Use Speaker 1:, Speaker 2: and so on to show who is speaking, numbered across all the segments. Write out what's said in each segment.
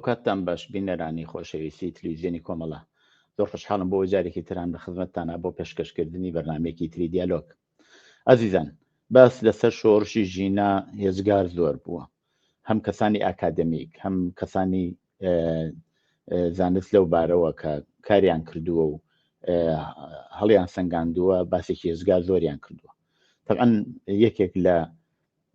Speaker 1: ئەوکاتتان باش بینەرانی خۆشەویستی تلویزیۆنی کۆمەڵە. زۆر خۆشحاڵم بۆ جارێکی تران لە خزمەتتانا بۆ پێشکەشکردنی بەرنامەیەکی تری دیالۆگ. ئازیزان باس لەسەر شۆڕشی ژینا هێجگار زۆر بووە. هەم کەسانی ئاکادمیک، هەم کەسانی زانست لەو بارەوە کە کاریان کردووە و هەڵیان سەنگاندووە باسێکی هێجگار زۆریان کردووە. تەبعەن یەکێک لە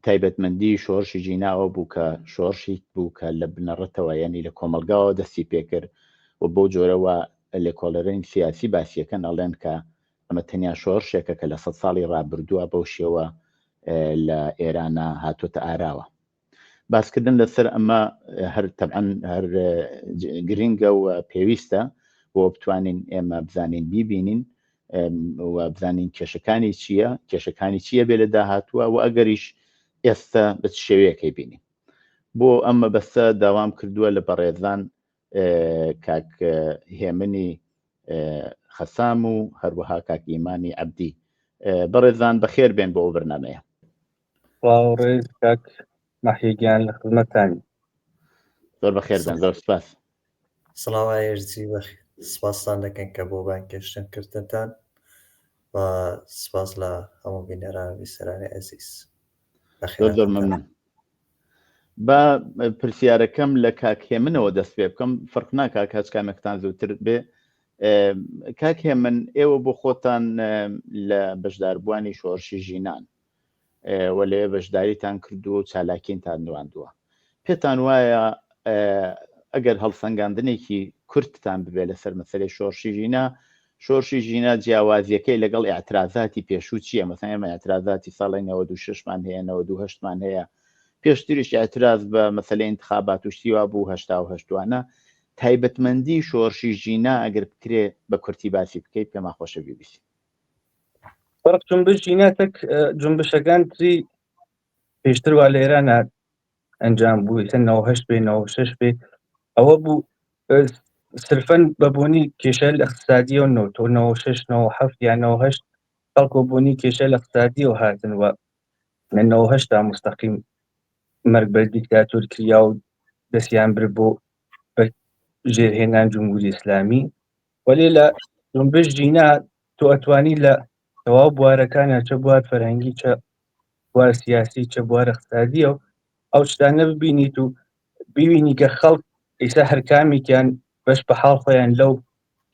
Speaker 1: تایبەتمەندی شۆڕشی ژینا ئەوە بوو کە شۆڕشیک بوو کە لە بنەڕەتەوە یانی لە کۆمەڵگاوە دەستی پێکرد و بەو جۆرەوە لێکۆڵەرانی سیاسی باسیەکەن ئەڵێن کە ئەمە تەنیا شۆڕشێکە کە لە سەد ساڵی ڕابردووە بەو شێوە لە ئێرانە هاتۆتە ئاراوە. باسکردن لەسەر ئەمە هەر تەبعەن هەر گرنگە و پێویستە بۆ بتوانین ئێمە بزانین بیبینین و بزانین کێشەکانی چییە کێشەکانی چییە بێ لە داهاتووە و ئەگەریش ئێستا بە چ شێوەیەکەی بینین بۆ ئەم مەبەستە داوام کردووە لە بەڕێزان کاک هێمنی خەسام و هەروەها کاک ئیمانی عەبدی بەڕێزان بەخێر بێن بۆ ئەو بەرنمەیە.
Speaker 2: سڵاو ڕێز کاک مەحی گیان لە خزمەتتانی.
Speaker 1: زۆر بەخێر بێن زۆر سپاس.
Speaker 3: سڵاو ئایرجی بەخ سپاستان دەکەین کە بۆ بانگهێشتن کردنتان و سپاس لە هەموو بینەران و بیسەرانی ئەزیز.
Speaker 1: زۆر زۆر مەمنون. با پرسیارەکەم لە کاک هێمنەوە دەست پێ بکەم فەرق ناکا هەچ کامێکتان زووتر بێ کاک هێمن ئێوە بۆ خۆتان لە بەشداربووانی شۆڕشی ژینان و لەوێ بەشداریتان کردووە و چالاکینتان نواندووە پێتان وایە ئەگەر هەڵسەنگاندنێکی کورتتان ببێ لەسەر مەسەلەی شۆڕشی ژینا شۆرشی ژینا جیاوازیەکەی لەگەڵ ئیعترازاتی پێشوو چییە؟ مەسەن ئێمە ئیعترازاتی ساڵی 96 مان هەیە 98 مان هەیە پێشتریش ئیعتراز بە مەسەلەی ئینتخابات و شتی وا بوو 88 وانە تایبەتمەندی شۆرشی ژینا ئەگەر بکرێ بە کورتی باسی بکەیت پێمان خۆشە بیبیسین.
Speaker 2: فەرق جونبش ژینا تەک جونبشەکان تری پێشتر وا لە ئێران ئەنجام بوو ئیتر 98 بێ 96 بێ ئەوە بوو سرفەن بە بۆنی کێشە لە اقتصادیەوە 96 97 یا 98 خەڵکۆ بۆنی کێشە لە اقتصادیەوە هاتن و لە 98 تا مستەقیم مەرگ بەر دیکتاتۆر کریا و دەستیان برد بۆ بە ژێرهێنان جمهوری ئیسلامی وەلێ لە جنبش ژینا تۆ ئەتوانی لە تەواو بوارەکانە چە بوار فەرهەنگی چە بوار سیاسی چە بوار اقتصادیەوە ئەو شتانە ببینیت و ببینی کە خەڵک ئیسا هەرکامێکیان بەش بە حاڵ خۆیان لەو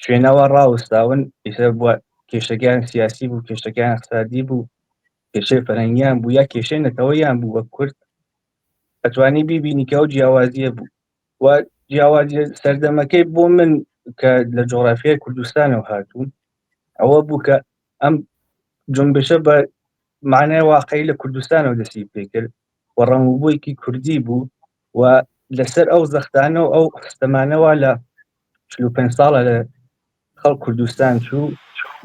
Speaker 2: شوێنەوە ڕاوەستاون ئیسا بووە کێشەکان سیاسی بوو کێشەکان اقتصادی بوو کێشەی فەرهەنگیان بوو یا کێشەی نەتەوەیان بوو وەک کورد ئەتوانی بیبینی کە ئەو جیاوازیە بوو و جیاوازی سەردەمەکەی بۆ من کە لە جۆغرافیای کوردستانەوە هاتووم ئەوە بوو کە ئەم جنبشە بە معنای واقعی لە کوردستانەوە دەستی پێکرد و ڕەنگوبوویەکی کوردی بوو و لەسەر ئەو زەختانە و ئەو ستەمانەوە لە 45 ساڵە لە خەڵک کوردستان چوو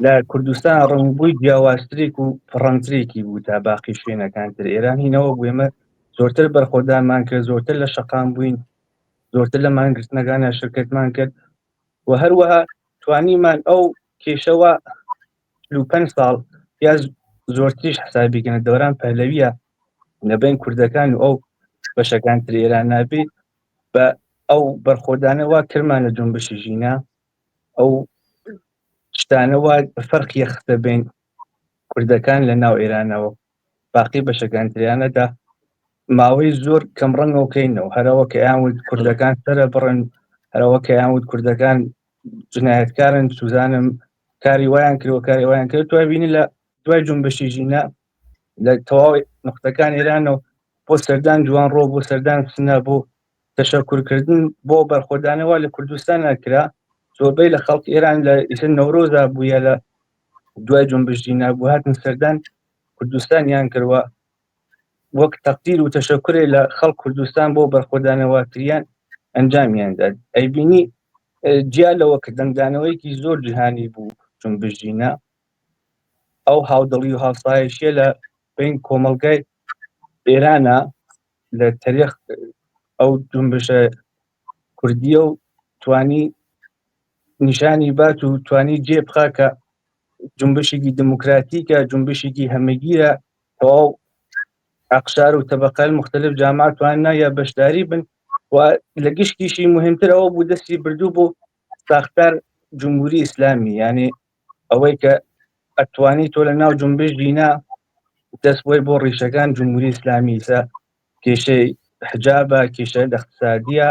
Speaker 2: لە کوردستان ڕەنگبووی جیاوازترێک و ڕەنگترێکی بوو تا باقی شوێنەکان تر ئێران هینەوە بوو ئێمە زۆرتر بەرخۆدانمان کرد زۆرتر لە شەقام بووین زۆرتر لە مانگرتنەکانە شرکتمان کرد و هەروەها توانیمان ئەو کێشەوە 45 ساڵ یا زۆرتریش حسابی کەنە دەوران پەهلەویە لەبین کوردەکان و ئەو بەشەکان تر ئێران نابێ بە ئەو بەرخۆدانە وا کرمان لە جونبشی ژینا ئەو شتانە وا فەرقی خستە بین کوردەکان لە ناو ئێرانەوە باقی بەشەکان تریانەدا ماوەی زۆر کەم ڕەنگەوکەینەوە هەرەوە کە یان وت کوردەکان سەرە بڕن هەرەوە کە یان وت کوردەکان جنایەتکارن سوزانم کاری وایان کردوە کاری وایان کرد تو بینی لە دوای جونبشی ژینا لە تەواوی نقطەکان ئێرانەوە بۆ سەردان جوان ڕۆ بۆ سەردان سنە بۆ تەشەکورکردن بۆ بەرخۆدانەوە لە کوردستان ناکرا زۆربەی لە خەڵک ئێران لە ئیسن نەورۆزا بووە لە دوای جونبش ژینا بوو هاتن سەردان کوردستانیان کردوە وەک تەقدیر و تەشەکورێ لە خەڵک کوردستان بۆ بەرخۆدانەوە کریان ئەنجامیان داد ئەیبینی جیا لەوە کە دەنگدانەوەیەکی زۆر جیهانی بوو جونبش ژینا ئەو هاودڵی و هاوسایشیە لە بین کۆمەڵگای ئێرانە لە تەریق ئەو جونبشە کوردیە و توانی نیشانی بات و توانی جێ بخا کە جنبشێکی دموکراتیکە جنبشێکی هەمەگیرە تەواو ئەقشار و تەبقەل مختلف جامعات تواننا یا بەشداری بن. و لە گشتیشی مهمتر ئەوە بوو دەستی بردوو بۆ ساختار جمهوری ئیسلامی یعنی ئەوەی کە ئەتوانی تۆ لە ناو جنبش ژینا دەست بۆی بۆ ڕیشەکان جمهوری ئیسلامی سە کێشەی حجابە کێشە اقتصادیە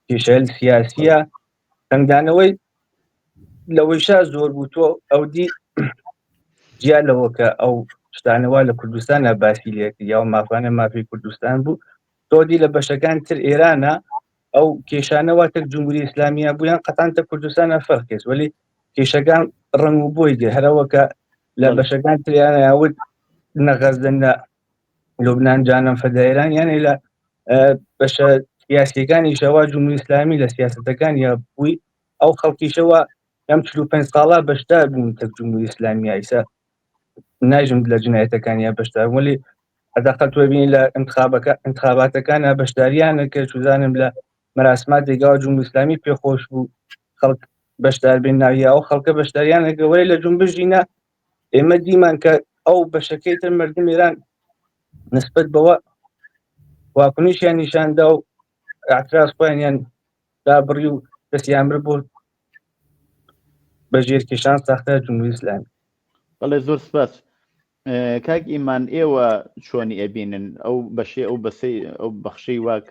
Speaker 2: کێشەیل سیاسیە دەنگدانەوەی لەوەیشا زۆر بوو تۆ ئەو دی جیا لەوە کە ئەو شتانەوە لە کوردستانە باسی لێکرد یا مافانە مافی کوردستان بوو تۆ دی لە بەشەکان تر ئێرانە ئەو کێشانە واتە جمهوری ئیسلامیە بوویان قەتان تە کوردستانە فەرقێت وەلی کێشەکان ڕەنگ و بۆی دێ هەرەوە کە لە بەشەکان تریانە یاوت نەغەزدن لە لوبناان جانم فەدایران یانێ لە بەشە سیاسیەکانی شەوا جمهوری ئیسلامی لە سیاستەکان یا بووی ئەو خەڵکیشەوە ئەم 45 ساڵە بەشدار بوون تەک جمهوری ئیسلامی ئایسا نایژم لە جنایەتەکان یا بەشدار وەلی حداقل تۆ بینی لە انتخابەکە انتخاباتەکانە بەشداریانە کرد چزانم لە مەراسمات دێگاوە جمهوری ئیسلامی پێخۆش بوو خەڵک بەشدار بێن ناوی ئەو خەڵکە بەشداریانە گەوەی لە جنبشینە ئێمە دیمان کە ئەو بەشەکەی تر مردم ئێران نسبت بەوە واکنیشیان نیشاندا و اعتراض خۆیانیان دابڕی و دەستیان بر بۆ بە ژێرکێشان ساختە جمهوری ئیسلامی.
Speaker 1: بەڵێ زۆر سپاس کاک ئیمان ئێوە چۆنی ئەبینن ئەو بەشێ ئەو بەسەی ئەو بەخشەی واک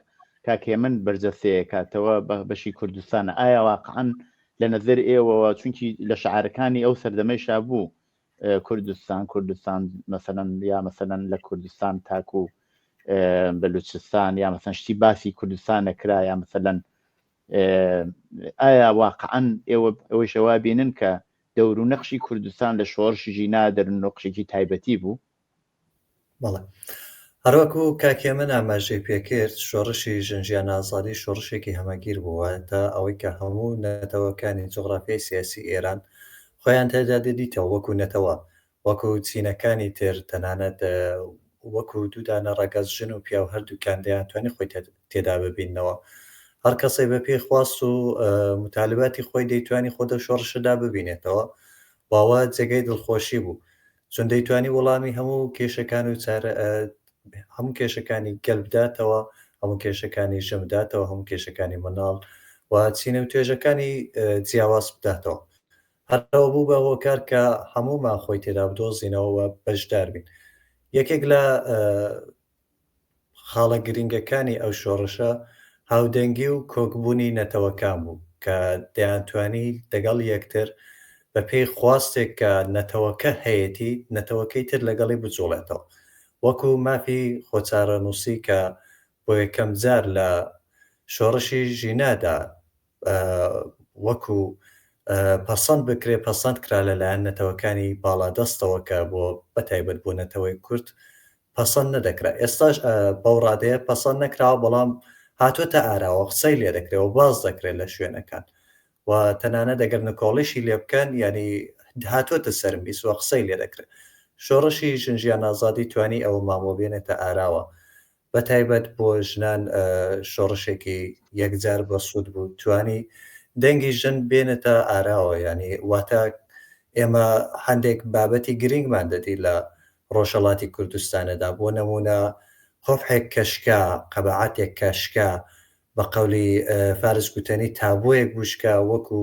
Speaker 1: کاک هێمن بەرجەستەیە کاتەوە بە بەشی کوردستانە ئایا واقعا لە نظر ئێوەوە چونکی لە شعارەکانی ئەو سەردەمەیشا بوو کوردستان کوردستان مەسەلەن یا مەسەلەن لە کوردستان تاکو بەلوچستان یا مەسەن شتی باسی کوردستان نەکرا یا مەسەلەن ئایا واقعا ئێوە ئەوەیشەوا بینن کە دەور و نەقشی کوردستان لە شۆڕشی ژینا دەرنۆقشێکی تایبەتی بوو؟
Speaker 3: بەڵێ هەروەکو کاک هێمن ئاماژەی پێکرد شۆڕشی ژن ژیان ئازادی شۆڕشێکی هەمەگیر بوو واتە ئەوەی کە هەموو نەتەوەکانی جوغرافیای سیاسی ئێران خۆیان تێدا دەدیتەوە وەکو نەتەوە وەکو چینەکانی تر تەنانەت وەکو دوو دانە ڕەگەز ژن و پیاو هەردووکیان دەیانتوانی خۆی تێدا ببیننەوە هەر کەسێک بە پێی خواست و متالباتی خۆی دەیتوانی خۆ دە شۆڕشەدا ببینێتەوە واوە جێگەی دڵخۆشی بوو چون دەیتوانی وەڵامی هەموو کێشەکان و چارە هەموو کێشەکانی گەل بداتەوە هەموو کێشەکانی ژن بداتەوە هەموو کێشەکانی منداڵ و چینە و توێژەکانی جیاواز بداتەوە هەرەوە بوو بە هۆکار کە هەموومان خۆی تێدا بدۆزینەوە و بەشدار بین یەکێک لە خاڵە گرنگەکانی ئەو شۆڕشە هاودەنگی و کۆکبوونی نەتەوەکان بوو کە دەیانتوانی دەگەڵ یەکتر بە پێی خواستێک کە نەتەوەکە هەیەتی نەتەوەکەی تر لەگەڵی بجوڵێتەوە وەکو مافی خۆچارەنووسی کە بۆ یەکەم جار لە شۆڕشی ژینادا وەکو پەسەند بکرێ پەسەند کرا لەلایەن نەتەوەکانی باڵادەستەوە کە بۆ بەتایبەت بۆ نەتەوەی کورد پەسەند نەدەکرا ئێستاش بەو ڕادەیە پەسەند نەکراوە بەڵام هاتۆتە ئاراوە قسەی لێ دەکرێت و باس دەکرێت لە شوێنەکان و تەنانەت ئەگەر نکۆڵیشی لێ بکەن یعنی هاتۆتە سەر میز و قسەی لێ دەکرێت شۆڕشی ژن ژیان ئازادی توانی ئەوەمان بۆ بێنێتە ئاراوە بەتایبەت بۆ ژنان شۆڕشێکی یەکجار بەسوود بوو توانی دەنگی ژن بێنێتە ئاراوە یعنی واتە ئێمە هەندێک بابەتی گرنگمان دەدی لە ڕۆژهەڵاتی کوردستانەدا بۆ نموونە قوبحێک کە شکا، قەباعەتێک کە شکا، بە قەولی فارس گوتەنی تابۆیەک بوو شکا وەکو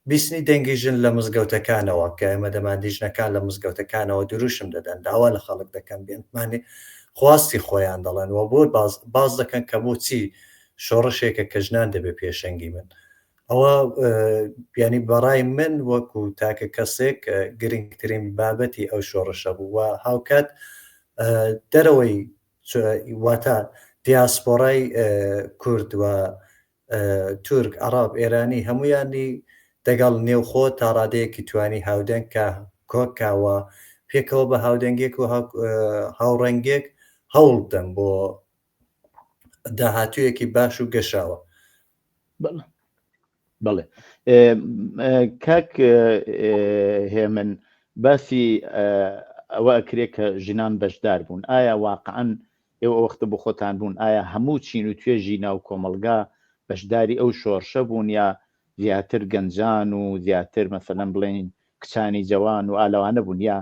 Speaker 3: بیستنی دەنگی ژن لە مزگەوتەکانەوە کە ئێمە دەماندی ژنەکان لە مزگەوتەکانەوە دروشم دەدەن داوا لە خەڵک دەکەن بێن مانی خواستی خۆیان دەڵێن و بۆ باس دەکەن کە بۆچی شۆڕشێکە کە ژنان دەبێ پێشەنگی بن ئەوە یانی بەڕای من وەکو تاکە کەسێک گرنگترین بابەتی ئەو شۆڕشە بوو و هاوکات دەرەوەی واتە دیاسپۆرای کورد و تورک عەڕەب ئێرانی هەمویانی دەگەڵ نێوخۆ تا ڕادەیەکی توانی هاودەنگ کە کۆکاوە پێکەوە بە هاودەنگێک و هاوڕەنگێک هەوڵ بدەن بۆ داهاتوویەکی باش و گەشاوە.
Speaker 1: بەڵێ کاک هێمن باسی ئەوە ئەکرێ کە ژنان بەشدار بوون ئایا واقعا ئێوە وەختە بۆ خۆتان بوون ئایا هەموو چین و توێژی ناو کۆمەڵگا بەشداری ئەو شۆڕشە بوون یا زیاتر گەنجان و زیاتر مەسەلەن بڵێین کچانی جەوان و ئالەوانە بوون یا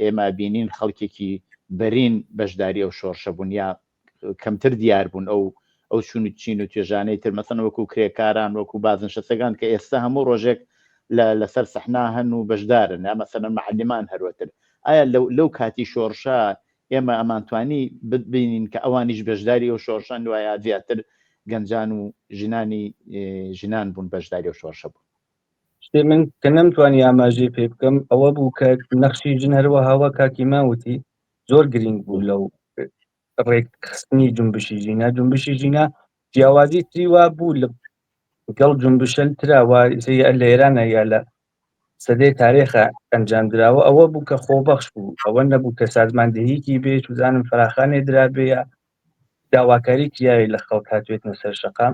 Speaker 1: ئێمە ئەبینین خەڵکێکی بەرین بەشداری ئەو شۆڕشە بوون یا کەمتر دیار بوون ئەو ئەو چون و چین و توێژانەی تر مەسەن وەکو کرێکاران وەکو بازنشەسەکان کە ئێستا هەموو ڕۆژێک لەسەر سەحنا هەن و بەشدارن یا مەسەلەن معلمان هەروەتر ئایا لەو کاتی شۆڕشە ئێمە ئەمانتوانی ببینین کە ئەوانیش بەشداری ئەو شۆڕشەن وایە زیاتر گەنجان و ژنانی ژنان بوون بەشداری ئەو شۆڕشە بوون؟
Speaker 2: شتێ من کە نەمتوانی ئاماژەی پێ بکەم ئەوە بوو کە نەخشی ژن هەروەها وەک کاک ئیمان وتی زۆر گرنگ بوو لەو ڕێکخستنی جونبشی ژینا. جونبشی ژینا جیاوازی تری وا بوو لە گەڵ جونبشەل ترا وا لە ئێرانە یا لە سەدەی تاریخە ئەنجام دراوە ئەوە بوو کە خۆبەخش بوو ئەوە نەبوو کە سازماندەهیکی بێ چزانم فراخانێ درابێ یا داواکاری کریاوی لە خەڵک هاتوێتنە سەر شەقام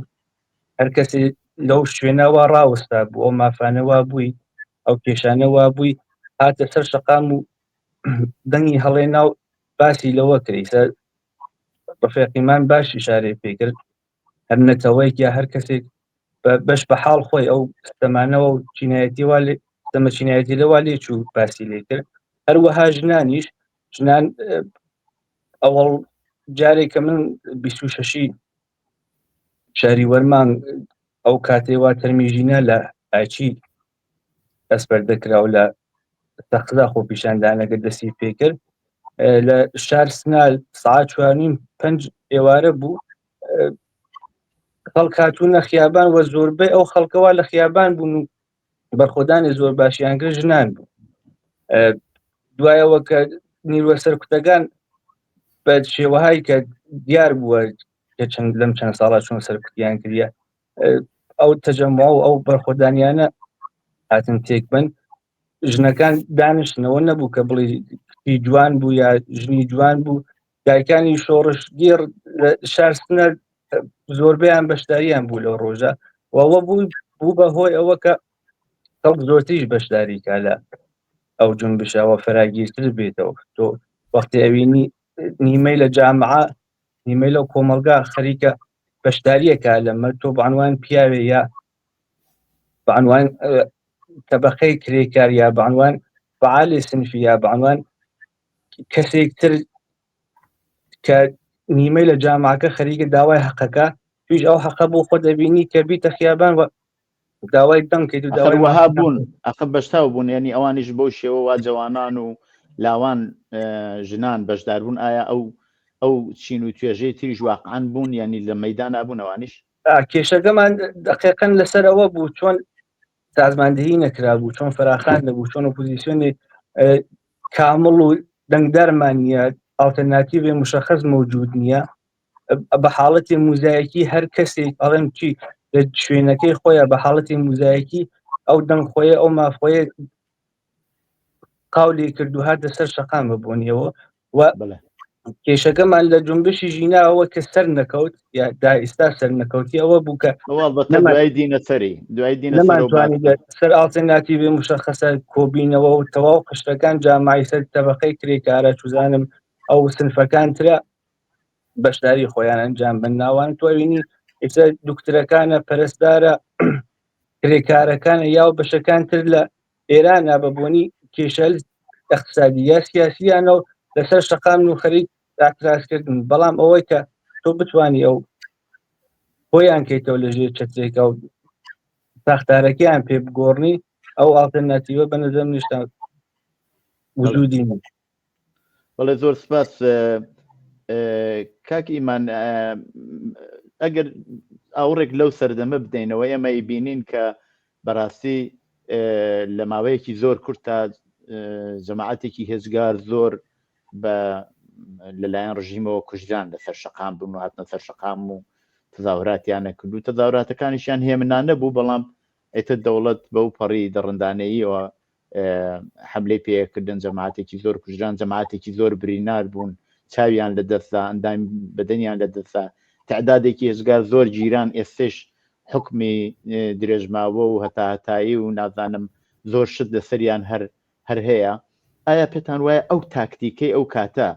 Speaker 2: هەر کەسێ لەو شوێنەوە ڕاوەستا بوو ئەو مافانە وا بووی ئەو کێشانە وا بووی هاتە سەر شەقام و دەنگی هەڵێنا و باسی لەوە کرد سەر ڕفێقیمان باش ئیشارەی پێکرد هەر نەتەوەیەک یا هەر کەسێک بەش بە حاڵ خۆی ئەو ستەمانەوە و چینایەتی وا ستەمە چینایەتی لەوا لێ چوو باسی لێ کرد هەروەها ژنانیش ژنان ئەوەڵ جارێک کە من 26 شاری وەرمان ئەو کاتێ وا تەرمی ژینا لە ئاچی ئەسپەردە کرا و لە سەقزا خۆپیشاندانەکە دەستی پێکرد لە شار سنال ساعت چوارنیم پنج ئێوارە بوو خەڵک هاتوونە خیابان وە زۆربەی ئەو خەڵکەوە لە خیابان بوون و بەرخۆدانی زۆر باشیان کرد ژنان بوو دوایەوە کە نیروە سەرکوتەکان بە شێوەهای کە دیار بووە کە چەند لەم چەند ساڵە چۆن سەرکوتیان کردە ئەو تەجەمع و ئەو بەرخۆدانیانە هاتن تێک بن ژنەکان دانیشتنەوە نەبوو کە بڵی جوان بوو یا ژنی جوان بوو دایکانی شۆڕشگێڕ لە شار سنە زۆربەیان بەشداریان بوو لەو ڕۆژە وەوە بوو بوو بە هۆی ئەوە کە خەڵک زۆرتریش بەشداری کا لە ئەو جونبشەوە فراگیرتر بێتەوە تۆ وەختی ئەوینی نیمەی لە جامعە نیمەی لەو کۆمەڵگا خەریکە بەشداریەکە لەمە تۆ بەعنوان پیاوێ یا بەعنوان تەبقەی کرێکار یا بەعنوان فعالی سنفی یا بەعنوان کەسێک تر کە نیمەی لە جامعەکە خەریکە داوای حەقەکە تویش ئەو حەقە بۆ خۆ دەبینی کە بیتە خیابان و داوای دەنگ کەیت و داوای
Speaker 1: وەها بوون ئەخە بەشتاو بوون ینی ئەوانیش بەو شێوە وا جەوانان و لاوان ژنان بەشداربوون ئایا ئەو ئەو چین و توێژەی تریش واقعان بوون ینی لە مەدانە بوون ئەوانیش
Speaker 2: کێشەکەمان دقیقەن لەسەر ئەوە بوو چۆن سازماندهی نەکرابوو چۆن فراخان نەبوو چۆن ئۆپۆزیسیۆنی کامڵ و دەنگدەرمان نییە ئەڵتەرناتیڤێ مشخص موجود نییە بە حاڵەتی موزایەکی هەر کەسێک ئەڵێم چی لە شوێنەکەی خۆیان بە حاڵەتی موزایەکی ئەو دەنگ خۆیە ئەو مافخۆیە قاولی کرد و هاتە سەر شەقام بە بۆنیەوە و کێشەکەمان لە جنبشی ژیناوە کە سەر نەکەوت یا دا ئیستا سەر نەکەوتی ئەوە بوو کە
Speaker 1: دوای دینە سەری دوای دینە
Speaker 2: سەر ئاڵتەرناتیڤی مشخصە کۆبینەوە و تەواو قشتەکان جامعی سەر تەبقەی کرێکارە چزانم ئەو سنفەکان ترە بەشداری خۆیان ئەنجام بن ناوان تۆوینی ئێستا دکترەکانە پەرستارە کرێکارەکانە یا و بەشەکان تر لە ئێرانە بە بۆنی کێشەل اقتصادی یا سیاسیانە و لەسەر شەقام و خەریک اعتراضکردن بەڵام ئەوەی کە تۆ بتانی ئەو خۆیان کەیتەوە لە ژێر چەترێکە و ساختارەکەیان پێ بگۆڕنی ئەو ئاڵتەرناتیوە بە نظر نیشتا وجودی نیە.
Speaker 1: بەڵێ زۆر سپاس کاک ئیمان ئەگەر ئاوڕێک لەو سەردەمە بدەینەوە ئێمە ئیبینین کە بەڕاستی لە ماوەیەکی زۆر کورت تا جەماعەتێکی هێزگار زۆر بە لەلایەن ڕژیمەوە کوژران لەسەر شەقام بوون و هاتنە سەر شەقام و تەزاهوراتیان نەکرد و تەزاهوراتەکانیشیان هێمنانە بوو بەڵام ئیتر دەوڵەت بەو پەڕی دڕندانەییەوە حملەی پێکردن جەماعەتێکی زۆر کوژران جەماعەتێکی زۆر برینار بوون چاویان لە دەستدا ئەندام بەدەنیان لە دەستدا تعدادێکی هێزگار زۆر گیران ئێستش حکمی درێژماوە و هەتا هەتایی و نازانم زۆر شت لەسەریان هەر هەر هەیە ئایا پێتان وایە ئەو تاکتیکەی ئەو کاتە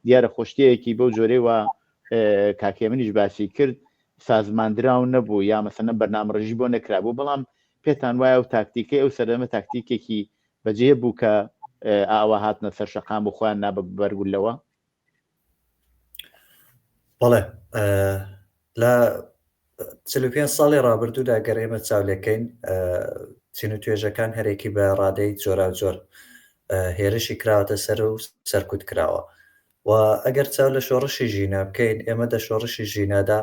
Speaker 1: دیارە خۆشتەیەکی بەو جۆرەی وا کاکێ منیش باسی کرد سازماندراو نەبوو یا مەسەنە بەرنامەڕێژی بۆ نەکرابوو بەڵام پێتان وایە ئەو تاکتیکەی ئەو سەردەمە تاکتیکێکی بەجێ بوو کە ئاوا هاتنە سەر شەقام و خۆیان نا بە بەرگولەوە؟
Speaker 3: بەڵێ. لە 45 ساڵی ڕابردوودا گەر ئێمە چاو لێکەین چین و توێژەکان هەرێکی بە ڕادەی جۆراوجۆر هێرشی کراوەتە سەر و سەرکوت کراوە و ئەگەر چاو لە شۆڕشی ژینا بکەین ئێمە دە شۆڕشی ژینادا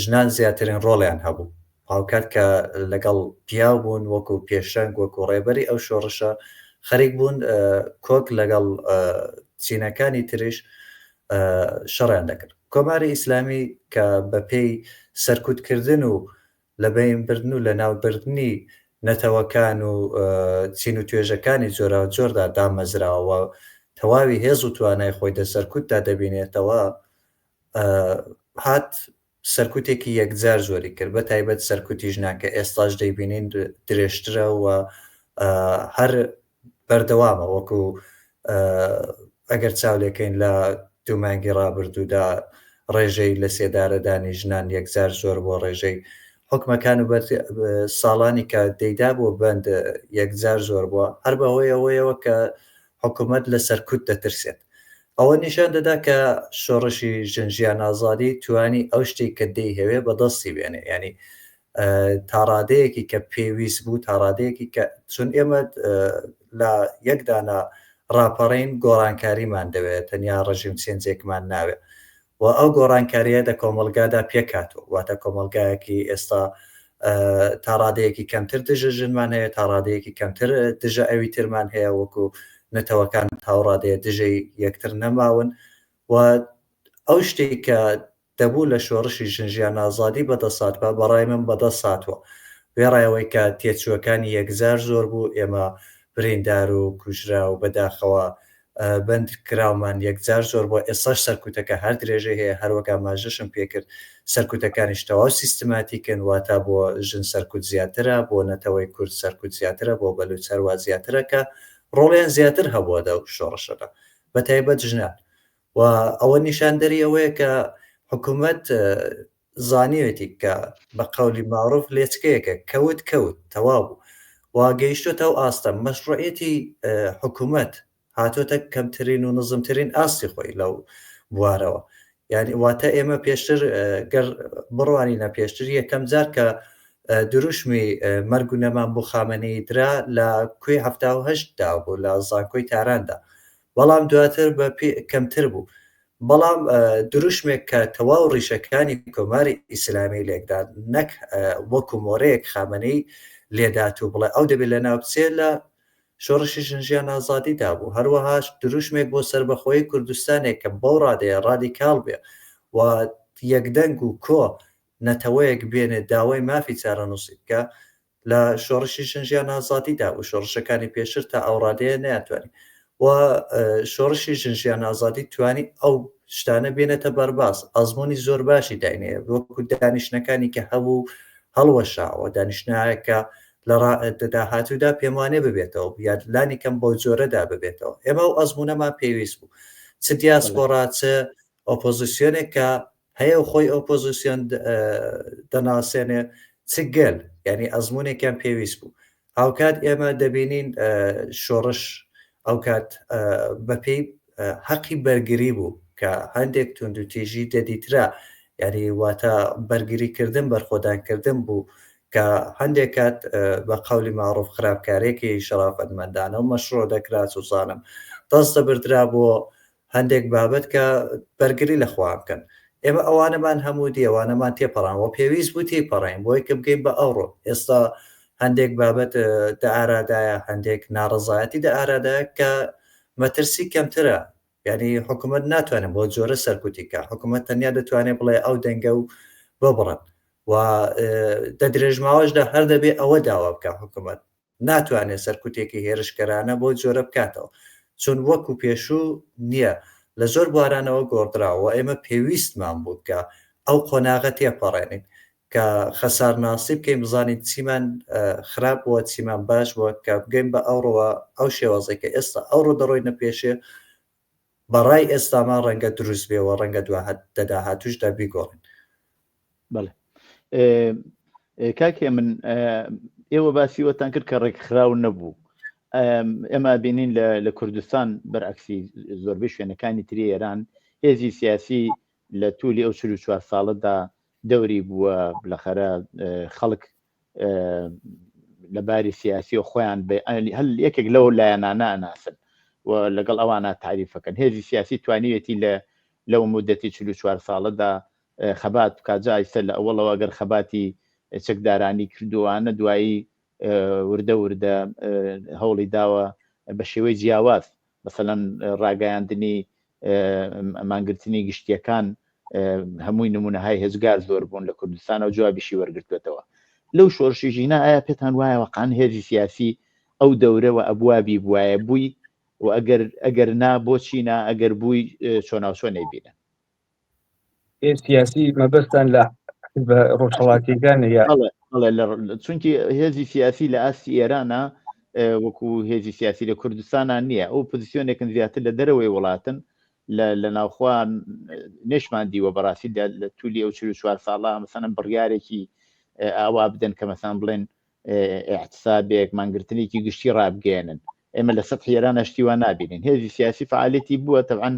Speaker 3: ژنان زیاترین ڕۆڵیان هەبوو هاوکات کە لەگەڵ پیاو بوون وەکو پێشەنگ وەکو ڕێبەری ئەو شۆڕشە خەریک بوون کۆک لەگەڵ چینەکانی تریش شەڕیان دەکرد. کۆماری ئیسلامی کە بە پێی سەرکوتکردن و لەبەینبردن و لەناوبردنی نەتەوەکان و چین و توێژەکانی جۆراوجۆردا دامەزراوە و تەواوی هێز و توانای خۆی دە سەرکوتدا دەبینێتەوە، هات سەرکوتێکی یەکجار زۆری کرد، بە تایبەت سەرکوتی ژنان کە ئێستاش دەیبینین درێژترە و هەر بەردەوامە وەکو ئەگەر چاو لێکەین لە دوو مانگی ڕابردوودا ڕێژەی لە سێدارەدانی ژنان یەکجار زۆر بۆ ڕێژەی حکومەکان و ساڵانی کە دەیدا بۆ بەند یەکجار زۆر بووە هەر بەهۆی ئەوەیەوە کە حکوومەت لە سەرکوت دەترسێت ئەوە نیشان دەدا کە شۆڕشی ژن ژیان ئازادی توانی ئەو شتێک کە دەیهەوێ بەدەستی بێنێ ینی تاڕادەیەکی کە پێویست بوو تاڕادەیەکی کە چون ئێمە لە یەکدانە ڕاپەڕین گۆڕانکاریمان دەوێت تەنیا ڕژیم چێنجێکمان ناوێت و ئەو گۆڕانکاریە دە کۆمەڵگادا پێکهاتووە واتە کۆمەڵگایەکی ئێستا تاڕادەیەکی کەمتر دژە ژنمان هەیە تاڕادەیەکی کەمتر دژە ئەوی ترمان هەیە وەکو نەتەوەکان تاوڕادەیە دژەی یەکتر نەماون و ئەو شتێک کە دەبوو لە شۆڕشی ژن ژیان ئازادی بەدەست هاتبا، بەڕای من بەدەست هاتووە. وێڕای ئەوەی کە تێچووەکانی یەکجار زۆر بوو، ئێمە بریندار و کوژراو و بەداخەوە بەند کراومان یەکجار زۆر بووە، ئێستاش سەرکوتەکە هەر درێژەی هەیە، هەروەک ئاماژەشم پێکرد سەرکوتەکانیش تەواو سیستماتیکن، واتا بۆ ژن سەرکوت زیاترە، بۆ نەتەوەی کورد سەرکوت زیاترە، بۆ بەلوچ هەروا زیاترە کە ڕۆڵیان زیاتر هەبووە لەو شۆڕشەدا، بەتایبەت ژنان. و ئەوە نیشاندەری ئەوەیە کە حکوومەت زانیوێتی کە بە قەولی مەعروف لێچکەیەکە کەوت کەوت تەواو بوو و گەیشتۆتە ئەو ئاستە مەشروعیەتی حکوومەت هاتۆتە کەمترین و نزمترین ئاستی خۆی لەو بوارەوە یعنی واتە ئێمە پێشتر گەر بڕوانینە پێشتر یەکەم جار کە دروشمی مەرگ و نەمان بۆ خامنەیی درا لە کوێی 78 دا بوو لە زانکۆی تاراندا بەڵام دواتر بە پێ کەمتر بوو. بەڵام دروشمێک کە تەواو ڕیشەکانی کۆماری ئیسلامی لێکدا نەک وەکو مۆرەیەک خامنەیی لێدات و بڵێ ئەو دەبێ لەناو بچێ لە شۆڕشی ژن ژیان ئازادیدا بوو. هەروەهاش دروشمێک بۆ سەربەخۆیی کوردستانێک کە بەو ڕادەیە ڕادیکاڵ بێ و یەکدەنگ و کۆ نەتەوەیەک بێنێ داوای مافی چارەنووسی بکا لە شۆڕشی ژن ژیان ئازادیدا و شۆڕشەکانی پێشتر تا ئەو ڕادەیە نەیانتوانی و شۆڕشی ژن ژیان ئازادی توانی ئەو شتانە بێنێتە بەرباس ئەزمموی زۆر باشی داینەیە وەکو دانیشتنەکانی کە هەبوو هەڵوەشاوە دانیشتنایەکە لە داهاتوودا پێموانێ ببێتەوە یاد لانی کەم بەو جۆرەدا ببێتەوە ئێمە و ئەزمونەمان پێویست بوو چ دیاسپۆرا چ ئۆپۆزیسیۆنێک کە هەیە و خۆی ئۆپۆزیسیۆن دەناسێنێ چ گەل یعنی ئەزمونێکیان پێویست بوو هاوکات ئێمە دەبینین شۆڕش ئەوکات بەپێی حەقی بەرگری بوو کە هەندێک توندوتیژی دەدیترا یعنی واتە بەرگریکردن بەرخۆدانکردن بوو کە هەندێک کات بە قەولی معروف خراپکارێکی شەرافەتمەندانە و مەشروع دەکرا چوزانم دەست دەبردرا بۆ هەندێک بابەت کە بەرگری لە خۆیان بکەن ئێمە ئەوانەمان هەموو دی ئەوانەمان تێپەڕان و پێویست بوو تێپەڕین بۆی کە بگەین بە ئەوڕۆ ئێستا هەندێک بابەت دە ئارادایە هەندێک ناڕەزایەتی دە ئارادایە کە مەترسی کەمترە یعنی حکوومەت ناتوانێت بۆ جۆرە سەرکوتی کە حکوومەت تەنیا دەتوانێت بڵێ ئەو دەنگە و ببڕن و دە درێژماوەشدا هەر دەبێ ئەوە داوا بکە حکوومەت ناتوانێت سەرکوتێکی هێرشکەرانە بۆ جۆرە بکاتەوە چون وەکو پێشوو نییە لە زۆر بوارانەوە گۆڕدراوە و ئێمە پێویستمان بوو کە ئەو قۆناغە تێپەڕێنین کە خەسارناسی بکەین بزانین چیمان خراپ بووە چیمان باش بووە کە بگەین بە ئەوڕۆوە ئەو شێوازێک کە ئێستا ئەوڕۆ دەڕۆینە پێشێ بەڕای ئێستامان ڕەنگە دروست بێ و ڕەنگە دە داهاتووشدا بیگۆڕین.
Speaker 1: بەڵێ کاک هێمن ئێوە باسی وەتان کرد کە ڕێکخراو نەبوو ئێمە بینین لە کوردستان بەرعکسی زۆربەی شوێنەکانی تری ئێران هێزی سیاسی لە تولی ئەو 44 ساڵەدا دەوری بووە بلەخەرە خەڵک لە باری سیاسی و خۆیان هەل یەکێک لەو لایەنانە ئەناسن و لەگەڵ ئەوانە تعریفەکەن هێزی سیاسی توانیوێتی لە لەو مدەتی 44 ساڵەدا خەبات بکات جا ئیستا لە ئەوەڵەوە گەر خەباتی چەکدارانی کردووانە دوایی وردە وردە هەوڵی داوە بە شێوەی جیاواز مەسەلەن ڕاگەیاندنی مانگرتنی گشتیەکان هەمووی نمونەهای هێجگار زۆر بوون لە کوردستانەوە جوابیشی وەرگرتوێتەوە لەو شۆرشی ژینا ئایا پێتان وایە وەقان هێزی سیاسی ئەو دەورەوە ئەبوابی بواە بووی و ئەگەر ئەگەر نا بۆچی نا ئەگەر بووی چۆناوچۆن نەیبینن
Speaker 2: سیاسی مەبەستان لە حزبە ڕۆژهەڵاتیەکان یا
Speaker 1: چونکی هێزی سیاسی لە ئاستی ئێرانە وەکو هێزی سیاسی لە کوردستانە نییە ئەو پزیسیۆنێکن زیاتر لە دەرەوەی وڵاتن لە ناوخوا نشمان دیوە بەڕاستی لە تولی ئەو 44 ساڵە مەسەلەن بڕیارێکی ئاوا بدەن کە مەسان بڵێن اعتصابێک مانگرتنێکی گشتی ڕابگەیەنن ئێمە لە سەتحی ئێران شتی وا نابینین هێزی سیاسی فعالەتی بووە تەبعەن